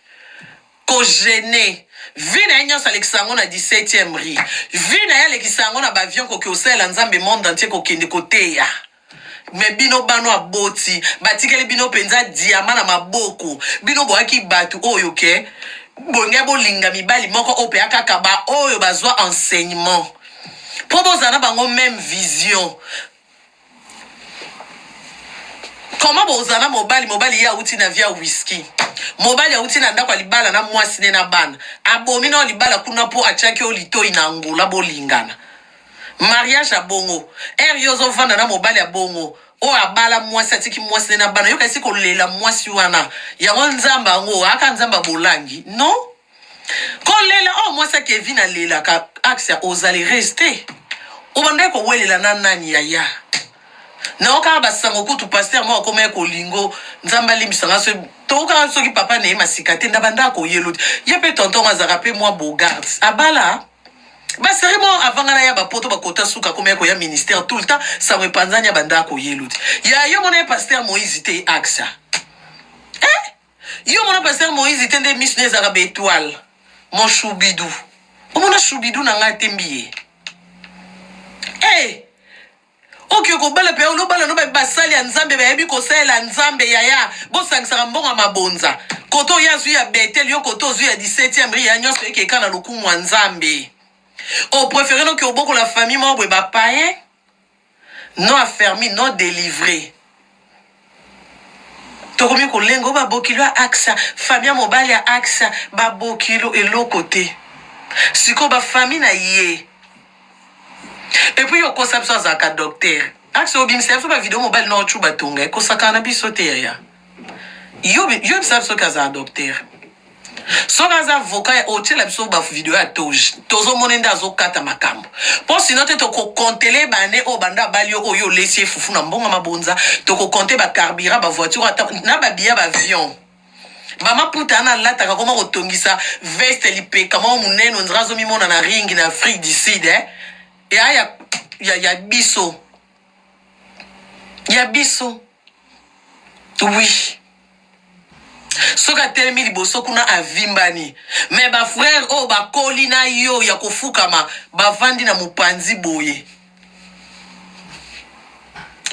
ko gêner. Vie na ye nyonso alekisa yango na 17e rue. Vie na ye alekisa yango na ba avion koke osalela Nzambe monde entier kokende koteya. Mais bino bano aboti batikeli bino penza diamant na maboko. Bino boyaki batu oyo ke bongai bolinga mibali moko oyo peya kaka ba oyo bazwa enseignement po bozala na bango meme vision. Comment bozala na mobali mobali ye awuti na vie ya whisky mobali awuti na ndako ya libala na mwasi ne na bana abomi nao libala kuna po atiaki yo litoyi na Angola bolingana mariage ya bongo heure yo ozovanda na mobali ya bongo oyo abala mwasi atiki mwasi ne na bana yoka esi kolela mwasi wana yango nzambe yango aka nzambe ya bolangi non Kolela oyo mwasi ya Kevin alelaka Axia ozali reste obandaki kowelela na nani yaya nao kaka basango kutu pasteur moko akomaki kolingo nzambe alimbisa nga soki tokokaka soki papa na ye masika te ndabanda akoyelo te ye mpe tonton azalaka mpe mwa bogard abala baseri moko avant nga naya bapoto bakota suka akomaki koya ministère tout le temps sango epanzani abanda akoyelo te ya yo mona ye pasteur moïse te Axia eh? Yo omona pasteur Moïse te nde misu ne ezalaka ba etoile mon choubidou omona choubidou na ngai te mbiye eh oke kobala mpe olobala no basali ya nzambe bayebi kosalela nzambe yaya bosangisaka mbongo ya mabonza koto oyo azwi ya betel yo koto ozwi ya 17e ri ya nyonso ekeka na lokumu ya nzambe oprefere noki obokola famille moko boye bapayen Non affermi, non delivre. Tokomi kolenga oyo babokilo ya AXA, famille ya mobali ya AXA, babokilo eloko te. Sikoyo ba famille na ye. Et puis yo okosa biso azalaka docteur. AXA obimisa biso ba video mobali na ochuba tonga ekosakana na biso te yaya. Yo yo yebisa biso ke azala docteur. Soki aza avocat otiela biso ba video ya toge tozomona nde azokata makambo mpo sino te tokokontele bane oyo banda abali yo oyo olesi ye fufu na mbongo mabonza tokokonte ba carburant ba voiture ata na babiya ba avion bamaputa wana alataka koma kotongisa veste lipeka moko monene ondira azomimona na ring na afrique du sud eh? ya, ya, ya, ya biso ya biso oui soki atelemi liboso kuna avimbani me bafrere oyo bakoli na yo ya kofukama bavandi na mopanzi boye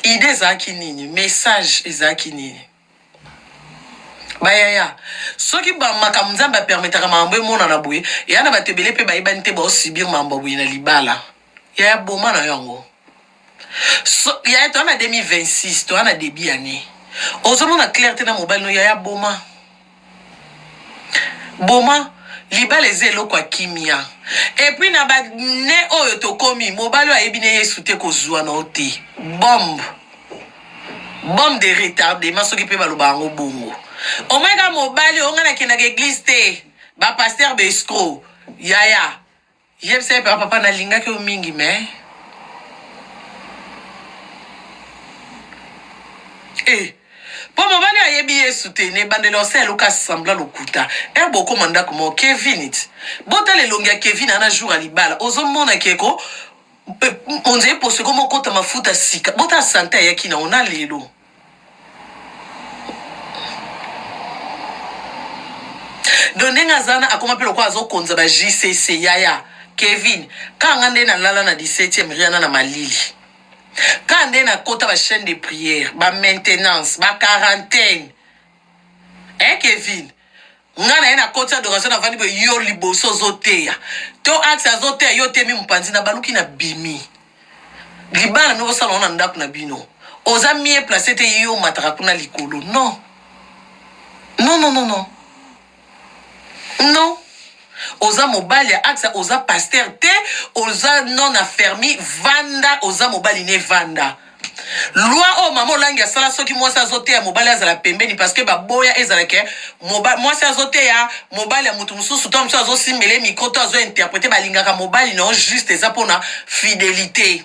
ide ezalaki nini message ezalaki nini bayaya soki makambo nzambe apermetaka makambo emonana boye eya na bato ebele mpe bayebani te baosubir makambo ya boye na libala. Yaya boma na yo yango. So, yaya toza na 2026, toza na début année. Ozomona clair te na mobali no yaya boma. Boma libala eza eloko ya kimia. Et puis na ba ne oyo tokomi mobali oyo ayebi ne Yesu te kozua na yo te. Bombe. Bombe de retardement soki pe baloba yango bongo. Omoni kaka mobali oyo nga nakendaka eglise te. Ba pasteur ba escroc. Yaya Yebisa ye papa nalingaki yo mingi mais eh po mobali ayebi yesu te na ebandeli osala eloko asembla lokuta ere bokoma ndako moko kevin it botala elongi ya kevin ana jour ya libala ozomona keko eh, onzeye poso ekoma okota mafuta sika botala sante ayaki nango na lelo Donc ndenge aza wana akoma mpe lokola azokonza ba JCC yaya Kevin kaka nga nde nalala na 17e riana na malili kaka nde nakota ba chaîne de prière ba maintenance ba quarantaine eh Kevin nga na ye nakoti adoration navandi boye yo liboso ozoteya to axe azoteya yo otemi mopanzi na baluki na bimi libala no bosala ngo na ndako na bino oza mieux place te yo omataka kuna likolo non non non non non non oza mobali ya axa oza pasteur te oza non affermi vanda oza mobali ne vanda Loi oyo mama olangi asala soki mwasi azoteya mobali azala pembeni parce que baboya ezala ke mwasi azoteya mobali ya moto mosusu to mosusu azosimbela ye micro to azo interprete balingaka mobali na yo juste eza mpona fidelité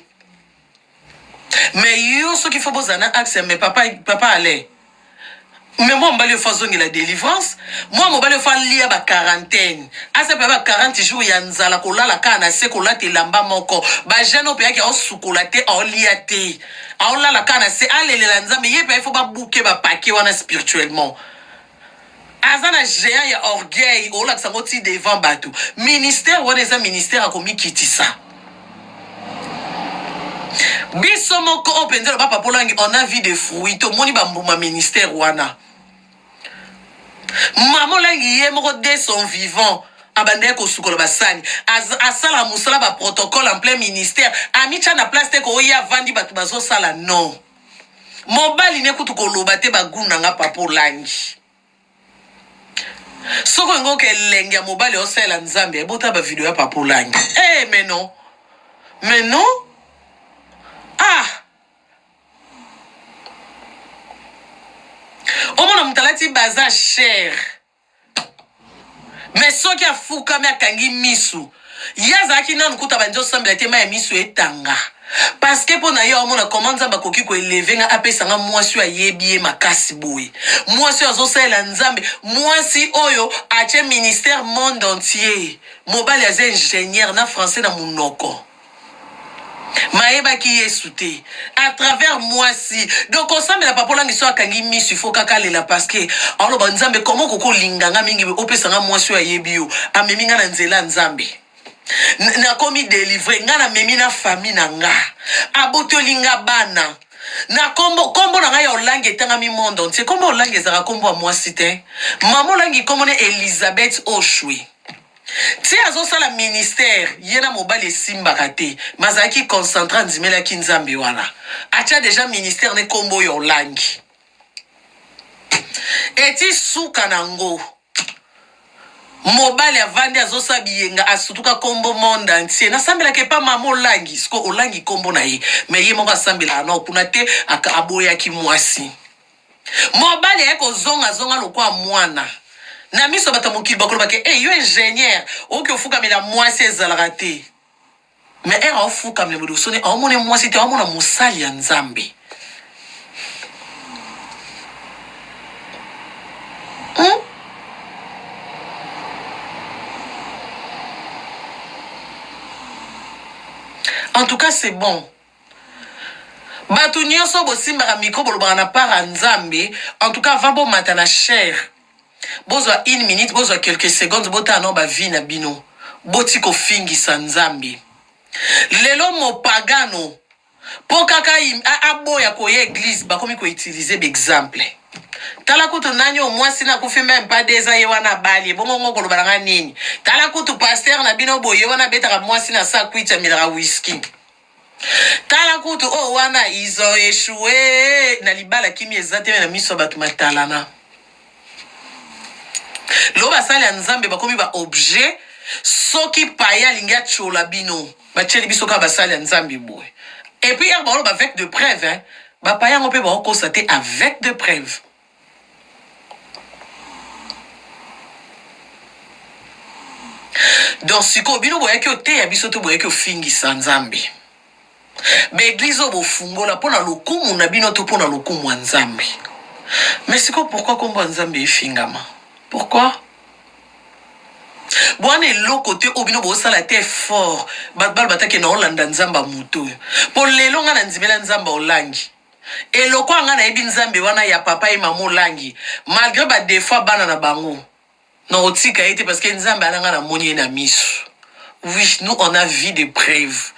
mais yo soki fo bozala na axe mais papa, papa alain Mais mwa mobali oyo fo azongela delivrance mwa mobali oyo fo alia ba quarantaine asa mpe ba 40 jours ya nzala kolala kaka na se kolata elamba moko ba jeune oyo mpeyaki aosukola te aolia te aolala kaka na se alelela nzambe ye mpe fo babuke bapake wana spirituellement aza na géant ya orgueil olakisa yango ti devant bato ministère wana eza ministère ya komikitisa biso moko oyo mpenza loba papa olangi on a vu de fruit tomoni bambuma ministère wana mama olangi ye moko de son vivant abandaki kosukola basani asalaka mosala baprotocole en plein ministère amitya na place te koye avandi bato bazosala non mobali ne kutu koloba te baguna nga papa olangi soki olingi oka elengi ya mobali osalela nzambe ebota ba video ya papa olangi eh hey, mais non mais non ah omona moto alati baza cher mais soki afukami akangi misu ye azalaki nanu kuta bandi osambela te mai ya misu etanga parceke mpo na ye aomona koma nzambe akoki koeleve nga apesa nga mwasi oyo ayebi ye makasi boye mwasi oyo azosalela nzambe mwasi oyo atie ministère monde entier mobali aza ingénieur na français na monoko mayebaki yesu te à travers mwasi donc kosambela papa olangi so akangi misu ifo kaka alela parceke aoloba nzambe koma okoki olinga nga mingi opesa nga mwasi oyo ayebi yo amemi nga na nzela ya nzambe nakomi delivre nga namemi na famille na nga abotoli nga bana na kombo kombo na ngai ya olangi etangami monde entier kombo olangi ezalaka kombo ya mwasi te mama olangi kombo ne elizabeth oshwe Ti azosala ministère ye na mobali esimbaka te mais azalaki concentre andimelaki nzambe wana atia dejà ministère ne kombo ya olangi eti suka na ngo mobali avandi azosala biyenga asutuka kombo monde entier nasambelaka epa mama olangi siko olangi kombo na ye mais ye moko asambelaka nao kuna te aboyaki mwasi Mobali aye kozonga zonga lokola mwana na miso ya bato ya mokili bakoloba ke hey, yo ingénieur okoki ofukamela mwasi ezalaka te mais ere aofukamela liboso ne aomona mwasi te aomona mosali ya nzambe hmm? En tout cas, c'est bon. Batu nioso bosimbaka micro bolobaka na part ya nzambe en tout cas avant bomata na chair bozwa une minute bozwa quelques secondes botala nao ba vie na bino boti kofingisa nzambe lelo mopagano po kaka aboya koya eglise bakomi ko utiliser ba exemple tala kutu nani oyo mwasi na akufi meme pas deux ans ye wana abali ebongo ngo koloba na nga nini tala kutu pasteur na bino boye wana abetaka mwasi na sa kwiti amelaka whisky. Tala kutu oyo wana ils ont echoue na libala kimia eza te na miso ya bato matalana. Lelo basali ya Nzambe bakomi ba objet soki paye alingi atiola bino batieli biso kaka basali ya Nzambe boye. Et puis heure baoloba avec de preuve hein, ba paye yango pe baokosa te avec de preuve. Donc sikoyo bino boyaki oteya biso to boyaki ofingisa Nzambe? Ba eglise oyo bofungola mpo na lokumu na bino to mpo na lokumu ya Nzambe? Mais sikoyo pourquoi kombo ya Nzambe efingama? Pourquoi? Bwana eloko te oyo bino bosala te effort bato baloba take na olanda Nzambe ya moto oyo mpo lelo ngai nandimela Nzambe olangi Et lokola nga nayebi nzambe wana ya papa et maman olangi malgre ba defaut ya bana na bango nakotika ye te parce que nzambe wana nga namoni ye na misu oui nous on a vie de preuve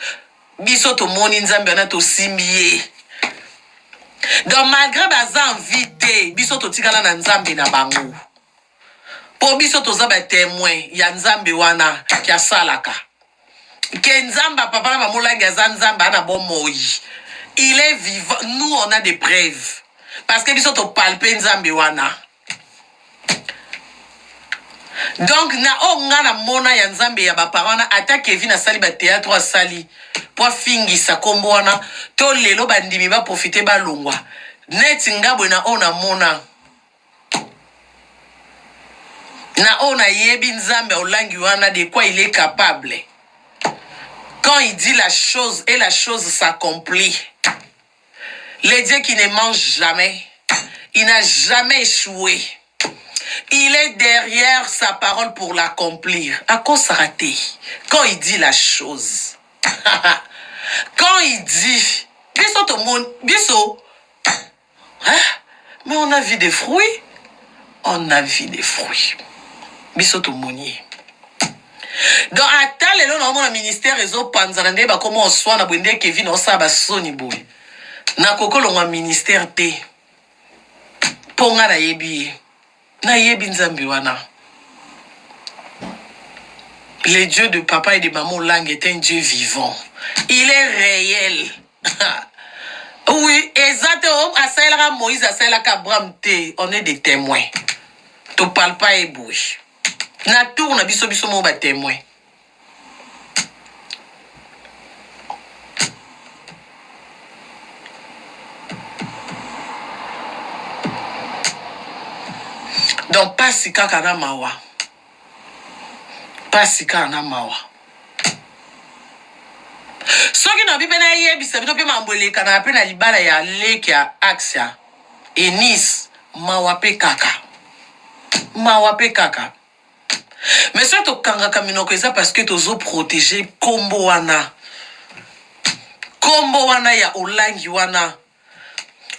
biso tomoni nzambe wana tosimbi ye donc malgre baza en vie te biso totikala na nzambe na bango po biso toza ba temoin ya nzambe wana ke asalaka ke nzambe ya papa na mama olangi aza nzambe ana bomoi il est vivant nous on a des preuves parce que biso topalpe nzambe wana donc na oyo nga namona ya nzambe ya baparent wana ata kevin asali bateatre asali mpo afingisa nkombo wana to lelo bandimi baprofite balongwa neti nga boye na oyo namona Na oyo nayebi nzambe ya olangi wana de quoi il est capable quand il dit la chose et la chose s'accomplit le Dieu qui ne mange jamais il n'a jamais échoué il est derrière sa parole pour l'accomplir akosaka te quand il dit la chose quand il dit biso tomoni biso Hein? Mais on a vu des fruits. On a vu des fruits. Biso tomoni ye. Donc ata lelo naomona ministère ezopanzana nde bakoma oswana boye nde Kevin osala basoni boye. Nakoki olongwa ministère te. Mpo nga nayebi ye. Nayebi Nzambe wana. Le Dieu de papa et de maman Olangi est un Dieu vivant. Il est réel. oui, eza te oh, asalelaka Moïse, asalelaka Abraham te. On est des témoins. To parle pas ye boye. Na tour na biso biso moko ba témoins. Donc pasi kaka na mawa. Pasi kaka na mawa. Soki na bipe na yebisa bino pe mambo elekanaka pe na libala ya leki ya Axia Eunice mawa pe kaka. Mawa pe kaka. Mais soki tokangaka minoko eza parce que tozo proteger kombo wana. Kombo wana ya Olangi wana.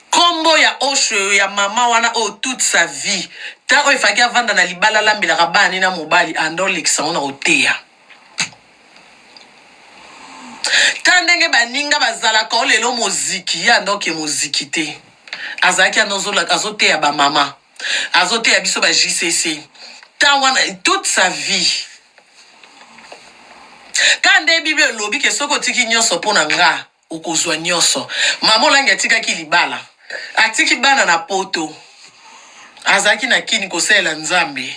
Kombo ya Osho ya mama wana oyo toute sa vie. Ta oyo efaki avanda na libala alambelaka bana ne na mobali anda olekisa ngo na koteya. Ta ndenge baninga bazalaka o lelo moziki ye anda oke moziki te. Azalaki anda azoteya ba mama. Azoteya biso ba JCC. Temps wana toute sa vie. Ka nde Bible elobi ke soki otiki nyonso mpo na nga okozwa nyonso. Mama Olangi atikaki libala, atiki bana na poto, azalaki na kini kosalela Nzambe.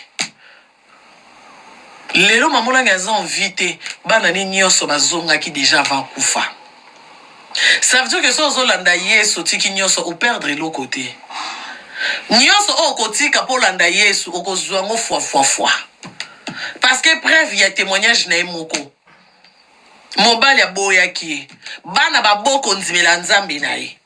Lelo mama Olangi aza en vie te, bana ne nyonso bazongaki deja avant akufa. Ça veut dire que soki ozolanda Yesu otiki nyonso, o perdre eloko te. Nyonso oyo okotika mpo olanda Yesu, okozwa yango fois fois fois. Parce que preuve ya témoignage na ye moko. Mobali aboyaki ye. Bana baboko ndimela Nzambe na ye.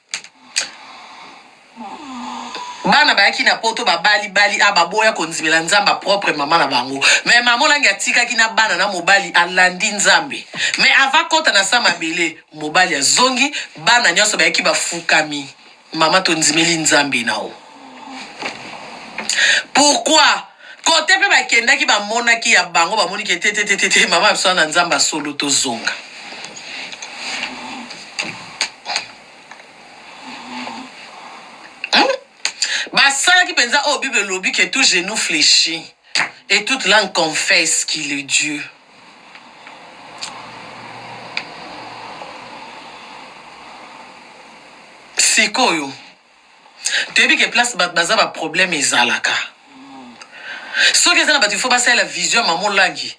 Bana bayaki na poto babali bali a baboya kondimela nzambe a propre mama na bango mais mama olangi atikaki na bana na mobali alandi nzambe mais ava kota na sa mabele mobali azongi bana nyonso bayaki bafukami mama tondimeli nzambe na o pourquoi kote mpe bakendaki bamonaki ya bango bamoni ke te te te te mama biso na nzambe asolo tozonga Hmm? Basalaki mpenza oyo Bible elobi que tout genou fléchit et toute langue confesse qu'il est Dieu. Sikoyo toyebi ke place bato baza ba problème ezalaka. Soki eza na bato il faut basalela vision ya mama Olangi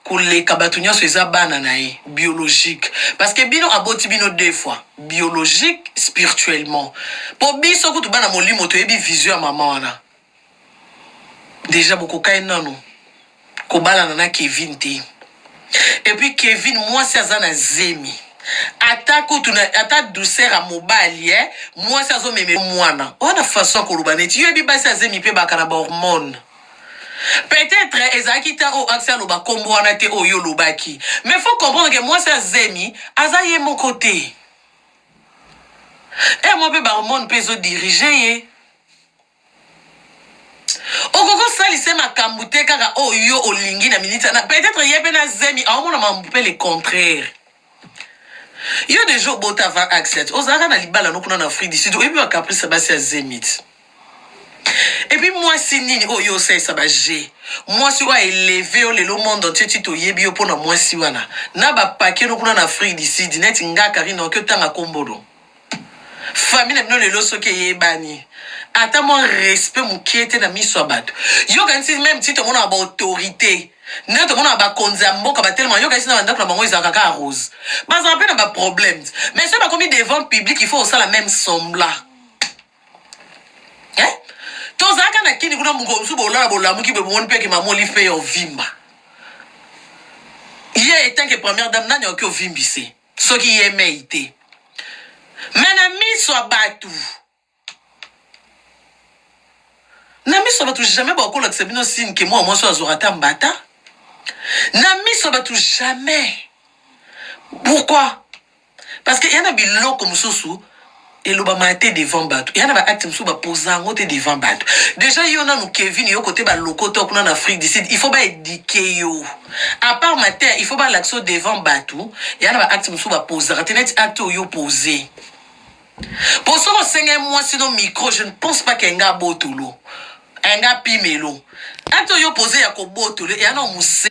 koleka bato nyonso eza bana na ye biologique parce que bino aboti bino deux fois biologique spirituellement po biso kutu bana molimo toyebi vision ya mama wana deja bokoka ye nanu kobalana na Kevin te et puis Kevin mwasi aza na zemi ata kutu na, ata douceur ya mobali eh, mwasi azomeme mwana wana façon ya koloba neti yo yebi basi ya zemi mpe baka na bahormone peut-être ezalaki ta oyo akisi aloba nkombo wana te oyo olobaki mais faut comprendre ke mwasi ya zemi aza ye moko te e mwa mpe bahormone mpe ezodirige ye Okoki osalisa ye makambu te kaka oyo yo olingi na minute wana peut-etre ye pe na zemi aomona mambu pe le contraire. Yo dejà obota avant accident ozalaka na libala no kuna na Afrique du Sud oyebi ba caprice ya basi ya zemi ti. Et puis mwasi nini oyo yo osalisa ba jeux mwasi oyo a eleve yo lelo monde entier ti toyebi yo pona mwasi wana na ba paquet no kuna na Afrique du Sud neti nga Carine oki otanga kombo no. Famille na bino lelo soki eyebani ata mwa respect mukie te na miso ya bato. Yo kanisi meme ti tomonaka ba autorite ndenge tomonaka bakonzi ya mboka batelema yo kanisi na bandako na bango ezalaka kaka rose. Bazalaka pe na ba problèmes mais soki bakomi devant public il faut osala meme semblant. Eh? Tozalaka na kini kuna mokolo mosusu bolala bolamuki boye bomoni pe ke mama Olive pe ya ovimba. Ye etant que première dame nani akoki ovimbise? Soki ye mei te. Mais na miso ya batu. Na miso ya batu jamais bakolakisa bino signe ke mwana mwasi oyo azwaka ata mbata. Na miso ya batu jamais. Pourquoi? Parce que ya na biloko mosusu elobamaka te devant bato eya na ba acte mosusu bapoza yango te devant bato deja yo nanu kevin yo kote balokota kuna na afrique du sud il faut baedike yo à part mateya il faut balakisa yo devant bato eya na ba acte mosusu bapozaka te neti acte oyo pose po soki osengai mwasi no micro je ne pense pas ke nga abotolo nga apimelo acte oyo pose ya kobotolo eya na mose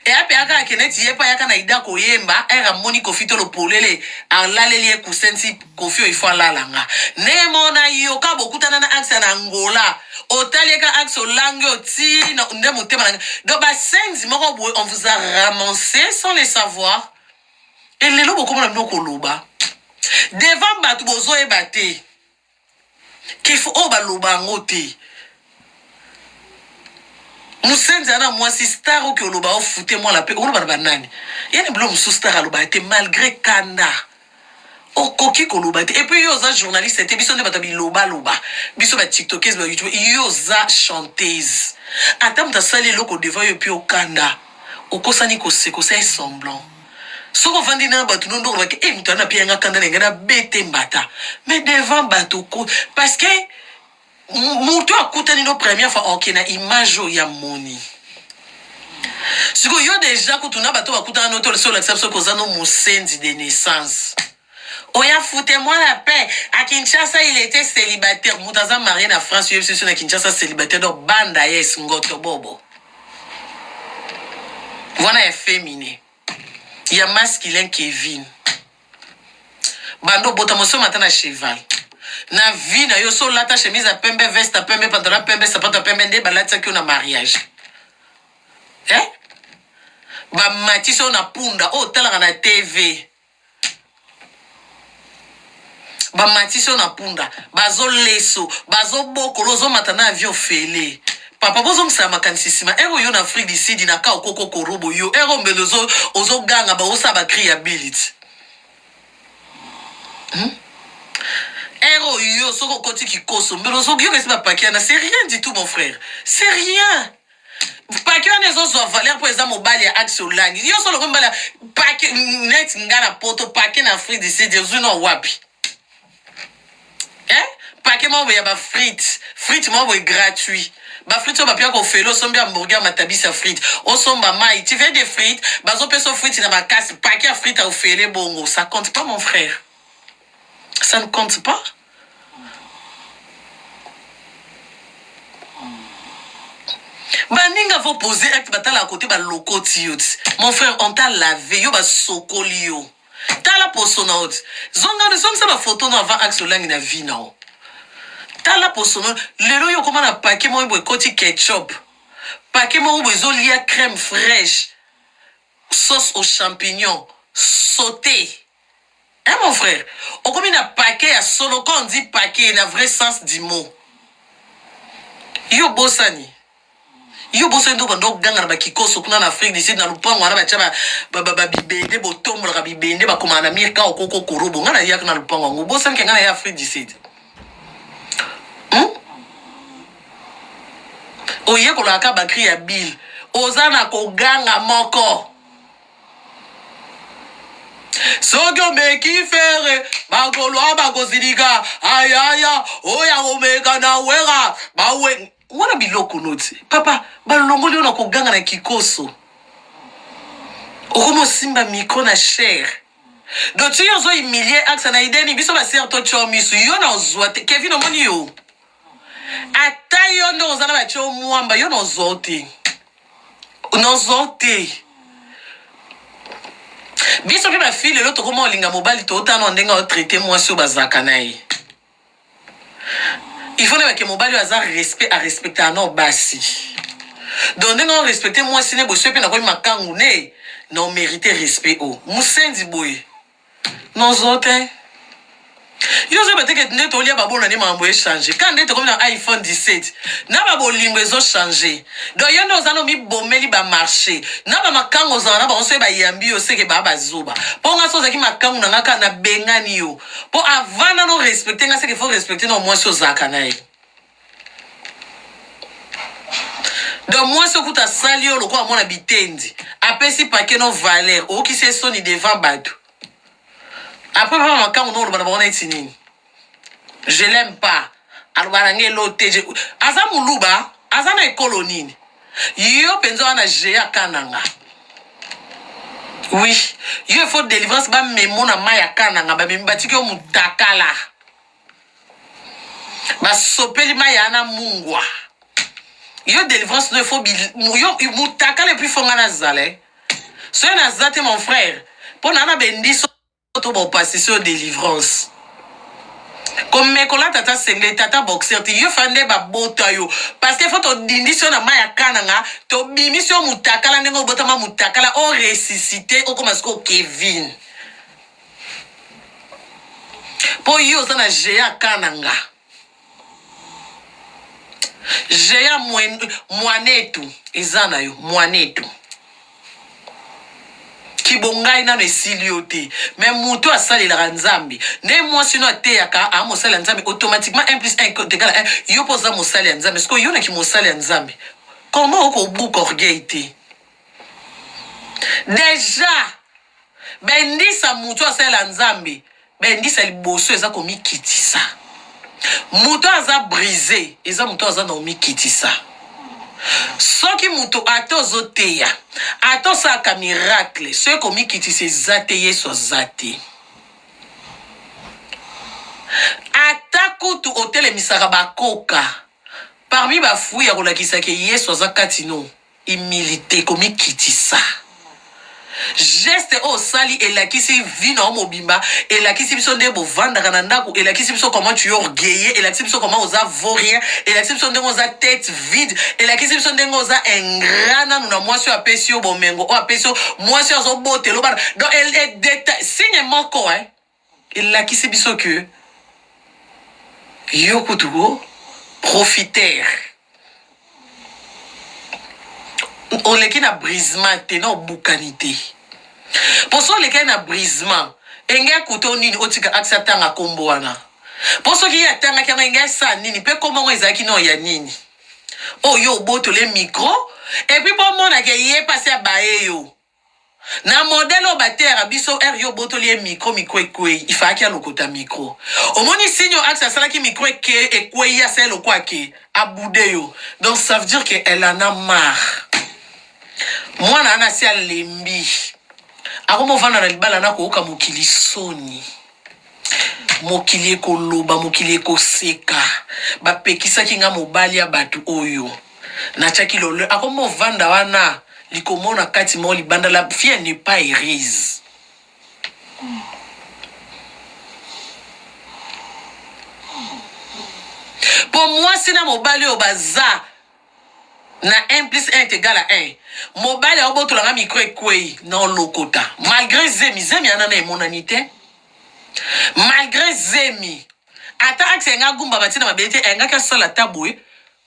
Eya pe aka ke neti ye pe ayaka na idee ya koyemba heure amoni Koffi tolo polele alaleli ye coussin ti Koffi oyo il faut alala nga ndenge moko na yo ka bokutana na Acsa na Angola otali ye ka Acsa olangi oyo ti na nde motema na nga donc ba senzi moko boye on vous a ramassé sans le savoir et lelo bokomona bino koloba devant batu bozoyeba te Kif oyo baloba yango te. Musenzi ana mwasi star oki oloba ofute mwana pe oloba na banani yani bilo mosusu star aloba te malgré kanda okoki koloba te epuis yo oza journaliste te biso nde bato ya bilobaloba biso ba tiktokese ba youtube yo oza chanteuse ata moto asali eloko devant yo epuis okanda okosani koseka osali semblant Soki ovandi na bato no nde olobaki eh moto wana apia nga kanda na ngai na bete mbata mais devant bato ko parce que moto akutani no première fois ok na image oyo ya moni sikoyo yo deja kutu na bato bakutana no to olakisa biso koza no mosenzi de naissance oya foute moi la paix à Kinshasa il était célibataire moto aza marié na France yo biso na Kinshasa célibataire donc banda yes ngoto bobo wana ya femine ya masculin Kevin banda obotama osomba ata na cheval na vie na yo so olata chemise ya pembe veste ya pembe pantalon ya pembe sapato ya pembe nde balatisaki yo na mariage eh? bamatisi yo na punda oyo otalaka na tv bamatisi yo na punda bazoleso bazobokolo ozomata na avion ofele papa bozongisaka makanisi nsima ere oyo na afrique du sud na ka okoko korobo yo ere ombele ozoganga baosala bacri ya biliti hmm? ere oyo soki okoti kikoso mbele ozoyoka esi bapaki wana c'est rien du tout mon frère c'est rien pake wana ezozwa valeur mpo eza mobali ya axe olangi yo solo mobali ya pake neti nga na poto pake na afrique du sud ozwi na wapi eh? pake moko boye ya bafrite frite moko boye gratuit bafrite oyo bapia kofele osombi hamburger matabisi ya frite osomba mai tu veux des frites bazopesa yo frite na makasi pake ya frite ya ofele bongo ça compte pas mon frère ça ne compte pas baninga vo poser acte batalaka kote balokoti yo ti mon frère on t'a lavé yo basokoli yo. Tala poso na yo ti. Zonga zongisa ba photo no avant axe olangi na vie na yo. Tala poso no lelo yo okoma na paquet moko boye ekoti ketchup. Paquet moko boye ezolia crème fraîche, sauce aux champignons, sauté. Hein mon frère, okomi na paquet ya solo quand on dit paquet na vrai sens du mot. Yo bosani. Yo bosani nde obanda oganga na bakikoso kuna na Afrique du Sud na lupango wana batya ba, ba, ba, ba bibende botombolaka bibende bakomaka na mire ka okoko korobo ngai nayaka na lupango yango bosani ke ngai naya Afrique du Sud hmm? Oyekolaka ka bakri ya bile oza na koganga moko Soki omeki Ferre bagolois bakosilika ayaya oyo akomeka na Werra bawe wana biloko noti papa balongoli yo na koganga na kikoso okomi osimba micro na chair donc ti yo ozo humilie axa na ideni biso ba sœur to tio misu yo na ozwa te Kevin omoni yo ata yo nde oza na batio mwamba yo na ozwa te Nozo te. Biso pe ba fille lelo tokoma olinga mobali totala na ndenge ao traiter mwasi oyo bazalaka na ye. Il faut nayeba ke mobali oyo aza respect a respectaka nao basi. Donc ndenge ao respecter mwasi ne boye soki pe nakomi makangu ne na o merite respect oyo. Musenzi boye. Nozo te. Yo ozoyeba te ke nde tolia babona nde makambo echange ka nde tokomi na iphone 17 na babolingo ezochange donc yo nde oza na omibomeli bamarché na bamakango ozala na bango soki bayambi yo seke baa bazoba mpo nga so ozalaki makangu na nga kaka nabengani yo mpo avant nano respecte nga seke fo respecte na mwasi ozalaka na ye donc mwasi okuta asali yo lokola mwana bitendi apesi pake no valeur okokisi ye soni devant bato Après papa makangu no oloba na bango neti nini? Je l'aime pas. Aloba na ngai elo te. Je... Aza muluba, aza na ekolo nini? Yo penza wana GA kananga. Oui, yo il faut délivrance ba memo na mai ya kananga ba memi batiki yo mutakala. Basopeli mai ya na mungwa. Yo délivrance no il faut yo mutakala et puis faut nga nazala. Eh. Soki naza te mon frère, mpo na na bendiso to bopasisi yo delivrance. Komekola tata sengle tata boxer te yo fa nde babota yo parce que fo todindisi yo na mai ya kananga tobimisi yo mutakala ndenge obotama mutakala o ressuscite okoma sikoyo Kevin mpo yo oza na gea kananga Geant mwanetu eza na yo mwanetu kibongai nano esili yo te me moto asalelaka nzambe nde mwasi no ateyaka a mosali ya nzambe automatiquement 1 plus 1 égale 1 yo mpo oza mosali ya nzambe sikoyo yo na kimosali ya nzambe comment okobuka orgueil te deja Bendisa mutu asalela nzambe bendisa liboso eza komikitisa mutu aza brise eza mutu aza na omikitisa soki mutu ata ozoteya ata osalaka miracle soki komikitisa eza te yesu aza te ata kutu otelemisaka bakoka parmi ba fruit ya kolakisa ke yesu aza kati no Humilite, komikitisa. Geste oyo osali elakisi vie na yo mobimba, elakisi biso nde bovandaka na ndako, elakisi biso comment tu es orgueilleux, elakisi biso comment oza vaut rien, elakisi biso ndenge oza tete vide, elakisi biso ndenge oza ingrat nanu na mwasi oyo apesi yo bomengo, oyo apesi yo mwasi oyo azobotela yo bana. Donc el, el, deta, signe moko hein, elakisi biso que yo kutu ko profiter oleki na brisement te na obukani te mpo so olekaki na brisement enge akuta o nini otika akisi atanga nkombo wana mpo soki ye atangaki yango enge asala nini mpe nkombo yango ezalaki nao ya nini oyo obotole micro epuis bomonake ye mpasi abaye yo Na modèle oyo bateyaka biso heure yo obotoli ye micro micro ekweyi il fallaki alokota micro omoni signe oyo axe asalaki micro eke ekweyi asali lokola ke aboude yo donc ça veut dire que elle en a marre mwana wana asi alembi akoma ovanda na libala na koyoka mokili soni Mokili ekoloba, mokili ekoseka. Bapekisaki nga mobali ya bato oyo. Natiaki lolo. Akoma ovanda wana, likomona kati moko libanda. La fille n'est pas heureuse. Mwasi na mobali oyo baza na 1 plus 1 est égal à 1. Mobali aobotola nga micro ekwei na olokota. Malgré zemi, zemi ana na emonani te. Malgré zemi. Ata axe nga gumba batina mabele te, engaki asala ta boye.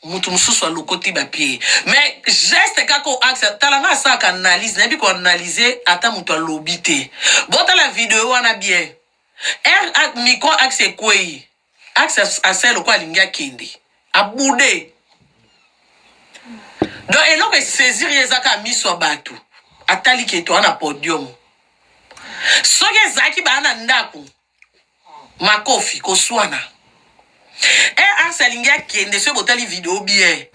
Mutu mususu alokoti ba pieds. Mais geste kaka oyo axe tala nga asalaka analyse, nayebi ko analyser ata mutu alobi te. Botala video wana bien. Heure micro axe ekweyi. Axe asali lokola alingi akende. Aboude. Donc eloko esaisir ye eza kaka miso ya bato. Atali ke toa na podium. Soki ezalaki baa na ndako, makofi, koswana. Eh, Axe alingi akende soki botali video bien.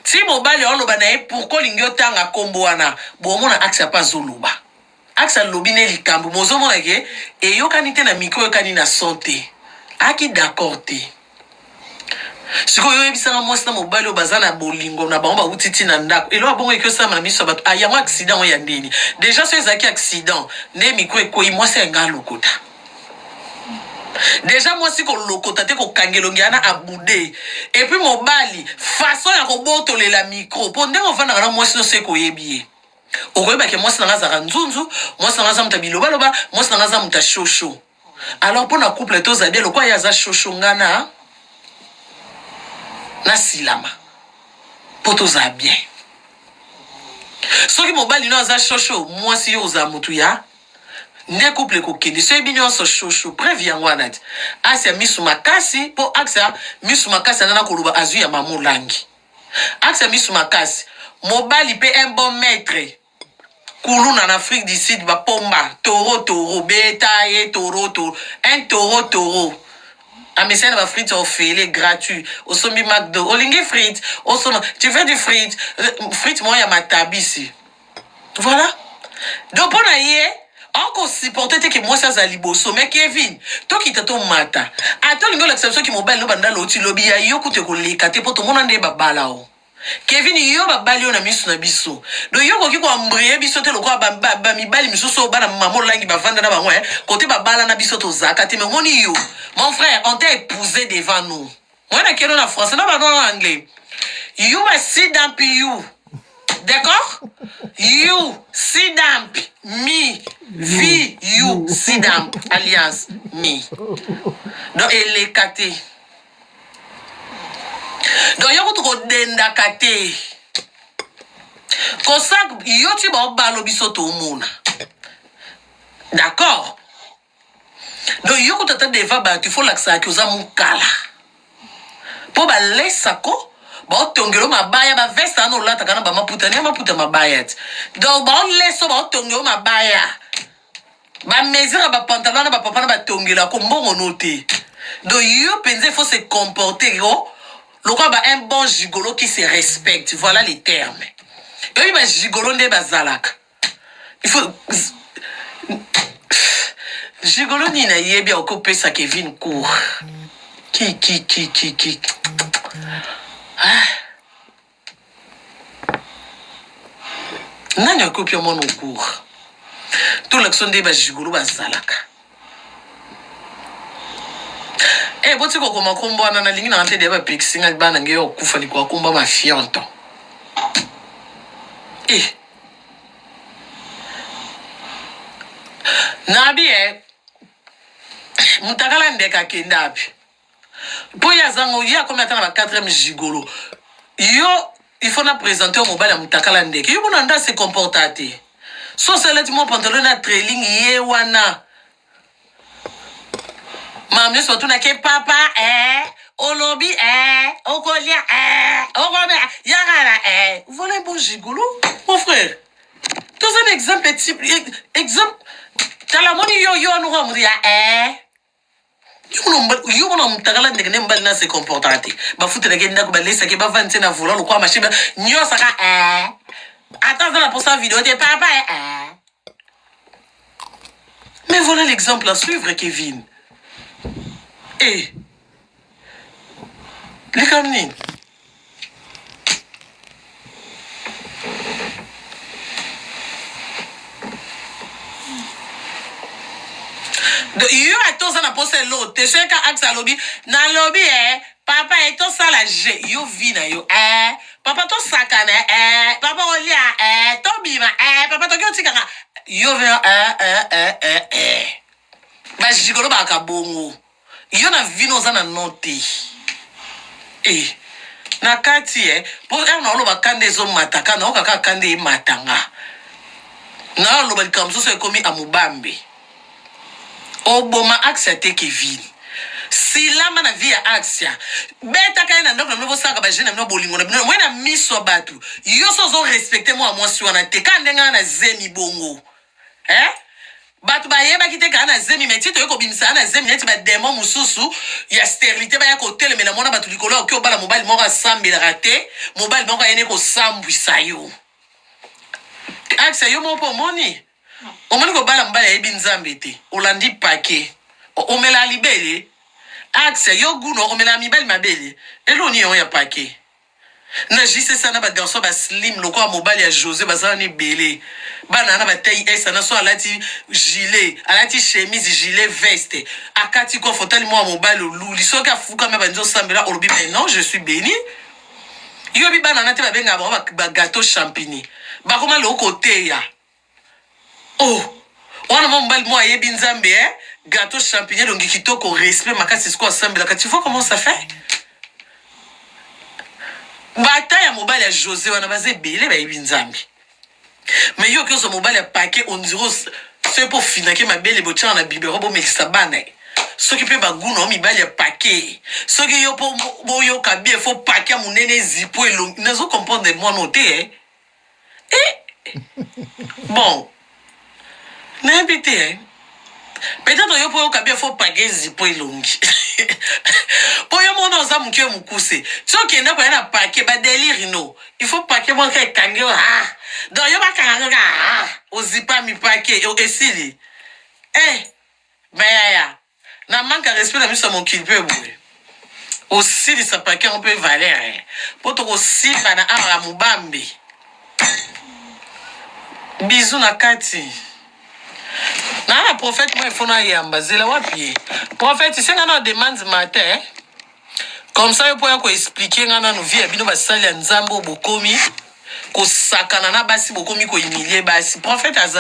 Ti mobali aoloba na ye pourquoi olingi otanga kombo wana? Bomona Axe apa azoloba. Axe alobi ne likambo mais ozomona ke eyokani te na micro eyokani na son te. Aki d'accord te. Sikoyo yo oyebisanga mwasi na mobali oyo baza na bolingo na bango bawuti ti na ndako eloko ya bongo eki osalama na miso ya bato ah, yango accident oyo ya ndeni deja soki ezalaki accident nde micro ekweyi mwasi ayenga alokota deja mwasi kolokota te kokanga elongi wana abude epuis mobali façon ya kobotolela micro mpo ndenge ofandaka na mwasi nyonso ekoyebi ye Okoyeba ke mwasi na nga azalaka nzunzu, mwasi na nga aza moto ya bilobaloba, mwasi na nga aza moto ya shosho. Alors mpo na couple tozala bien, lokola ye aza shosho nga na nasilama mpo tozala bien. Soki mobali no aza shosho, mwasi yo ozala moto ya nde couple ekokende. Soki bino nyonso shosho, preuve yango wana ti Asia misu makasi, mpo Asia misu makasi ana na koloba azwi ya mama Olangi. Axe misu makasi. Mobali pe un bon maitre. Kuluna na Afrique du Sud ba pomba taureau taureau beta ye taureau taureau un taureau taureau amesani na ba frites ofele gratuit osombi McDo olingi frites osomba tu veux du frites frites moko ya matabisi Voilà. Donc mpo na ye ako supporter te ke mwasi azala liboso mais Kevin tokita tomata ata olingi olakisa biso ki mobali no banda loti lobi ya yo kutu ekoleka te mpo tomona nde babala o Kevin yo babali yo na misu na biso donc yo okoki koambrie biso te lokola bamibali ba, ba misusu oyo bana mama olangi bavanda na bango eh, kote babala na biso tozalaka te mais omoni yo mon frère on t'a épousé devant nous Mwana keno na français na bano na anglais. You must sit down you. D'accord? You sit down me V you sit down alliance me. Donc eleka te. Donc yo kutu kodendaka te. Kosak yo ti ba balo biso tomona. D'accord? Donc yo kutu ata devant batu il faut olakisaka ke oza mukala po balesako baotongelo mabaya ba veste wana olataka na bamaputa ne maputa mabaya ti donc baoleso baotongelo mabaya ba mesure ya bapantalon wana bapapa na batongelako mbongo no te donc yo mpenza il faut se comporter yo lokola ba un bon gigolo qui se respecte voilà les termes oyebi ba gigolo nde bazalaka Il faut Gigolo nini nayebi akoki kopesa Kevin cours. Ki ki ki ki ki. Ah. Nani akoki kopia mwana cours? Tolakisa nde ba gigolo bazalaka. Eh, boti kokoma kombo wana nalingi nanga te deya bapekisi ngai bana ngai ya kokufa likoka kombo mafianto. Eh. Nabi eh mutakala ndeke akende api mpo ye azango ye akomi ata na ba 4e gigolo yo il faut na présenter yo mobali ya mutakala ndeke yo kuna nda se comporta te so osalati mwa pantalon na trailing ye wana Mama nyonso batunaki papa eh, olobi eh, okolia eh, okomela yakala eh. Voilà un bon gigolo, mon frère. Toza na exemple type exemple tala moni yo yo anuka moto ya eh. Yo mona mutakala ndenge nde mobali na se comportaka te bafutelaki ndako balesaki bavandi te na volant lokola machine nyonso aka eh. Ata aza na posa video te papa eh. Mais voilà l'exemple à suivre, Kevin. Eh. Likambo nini? yo ata oza na mposa eloko te soki ka axe alobi nalobi e eh, Papa e tosala je yo vie na yo eh papa tosakana eh papa olia eh tobima eh papa toki otikanga yo vie eh eh eh eh eh bajigolo baka bongo yo na vino oza na no te eh na kati eh po heure na oloba kanda ezomata ka nayoka kaka kanda emata nga na oloba likambo mosusu ekomi amobambe Oboma Axia te Kevin. Silama na vie ya Axia. Betaka ye na ndako na bino bosalaka ba jeu na bino bolingo na bino. Mwe na miso ya batu. Yo so ozo respecter mwa mwasi wana te. Ka ndenge na zemi bongo. Eh? Bato bayebaki te kaa na zemi mais ti toye kobimisa na zemi neti ba demon mosusu ya sterilité baya kotelemela mwana bato likolo ya oki obala mobali moko asambelaka te mobali moko ayene kosambwisa yo Axia yo moko mpo omoni Omoni kobala mobali ayebi nzambe te olandi pake omelaka libele axe yo guno omelaka mibali mabele eloko nini yango ya pake na jcsa na ba garçon ba slim lokola mobali ya jose baza wana ebele bana wana batai esa na so alati gilet alati chemise gilet veste akati coiffe otali mwa mobali oluli soki afukami abandi osambela olobi mais non je suis béni yo bi bana na te babengaka bango ba gâteau champigny bakoma loko koteya Oh wana mwa mobali mwa ayebi nzambe eh gâteau champignon elongi kitoko respect makasi sikoyo asambelaka tu vois comment ça fait bata ya mobali ya josé wana baza ebele bayebi nzambe mais yo oki ozwa mobali ya pake ondiro soki mpo ofinake mabele botyaka na bibero bomelisa bana ye soki mpe baguna o mibali ya pake soki yo mpo boyoka bien fo pake ya monene ezipo elongi nazo comprendre mwana oyo te eh. Eh! Bon, nayebi te eh. Peut-être yo mpo oyoka bien fo page zipo elongi mpo yo mona oza moke mokuse ti okenda koya na pake badelire no il faut pake moko ekangi yo ah. Donc yo bakanga kaka ah. Ozipami pake esili eh bayaya Na manque ya respect na miso ya mokili mpe boye osilisa pake yango mpe valeur eh. mpo tokosimba na awa ya mobambe bizu na kati naa na prophète moko ifo nayamba zela wapi ye prophète senga na demande matin eh? Comme ça yo po ya ko expliquer nga nanu vie ya bino basali ya nzambe oyo bokomi kosakana na basi bokomi ko humilier basi prophète aza.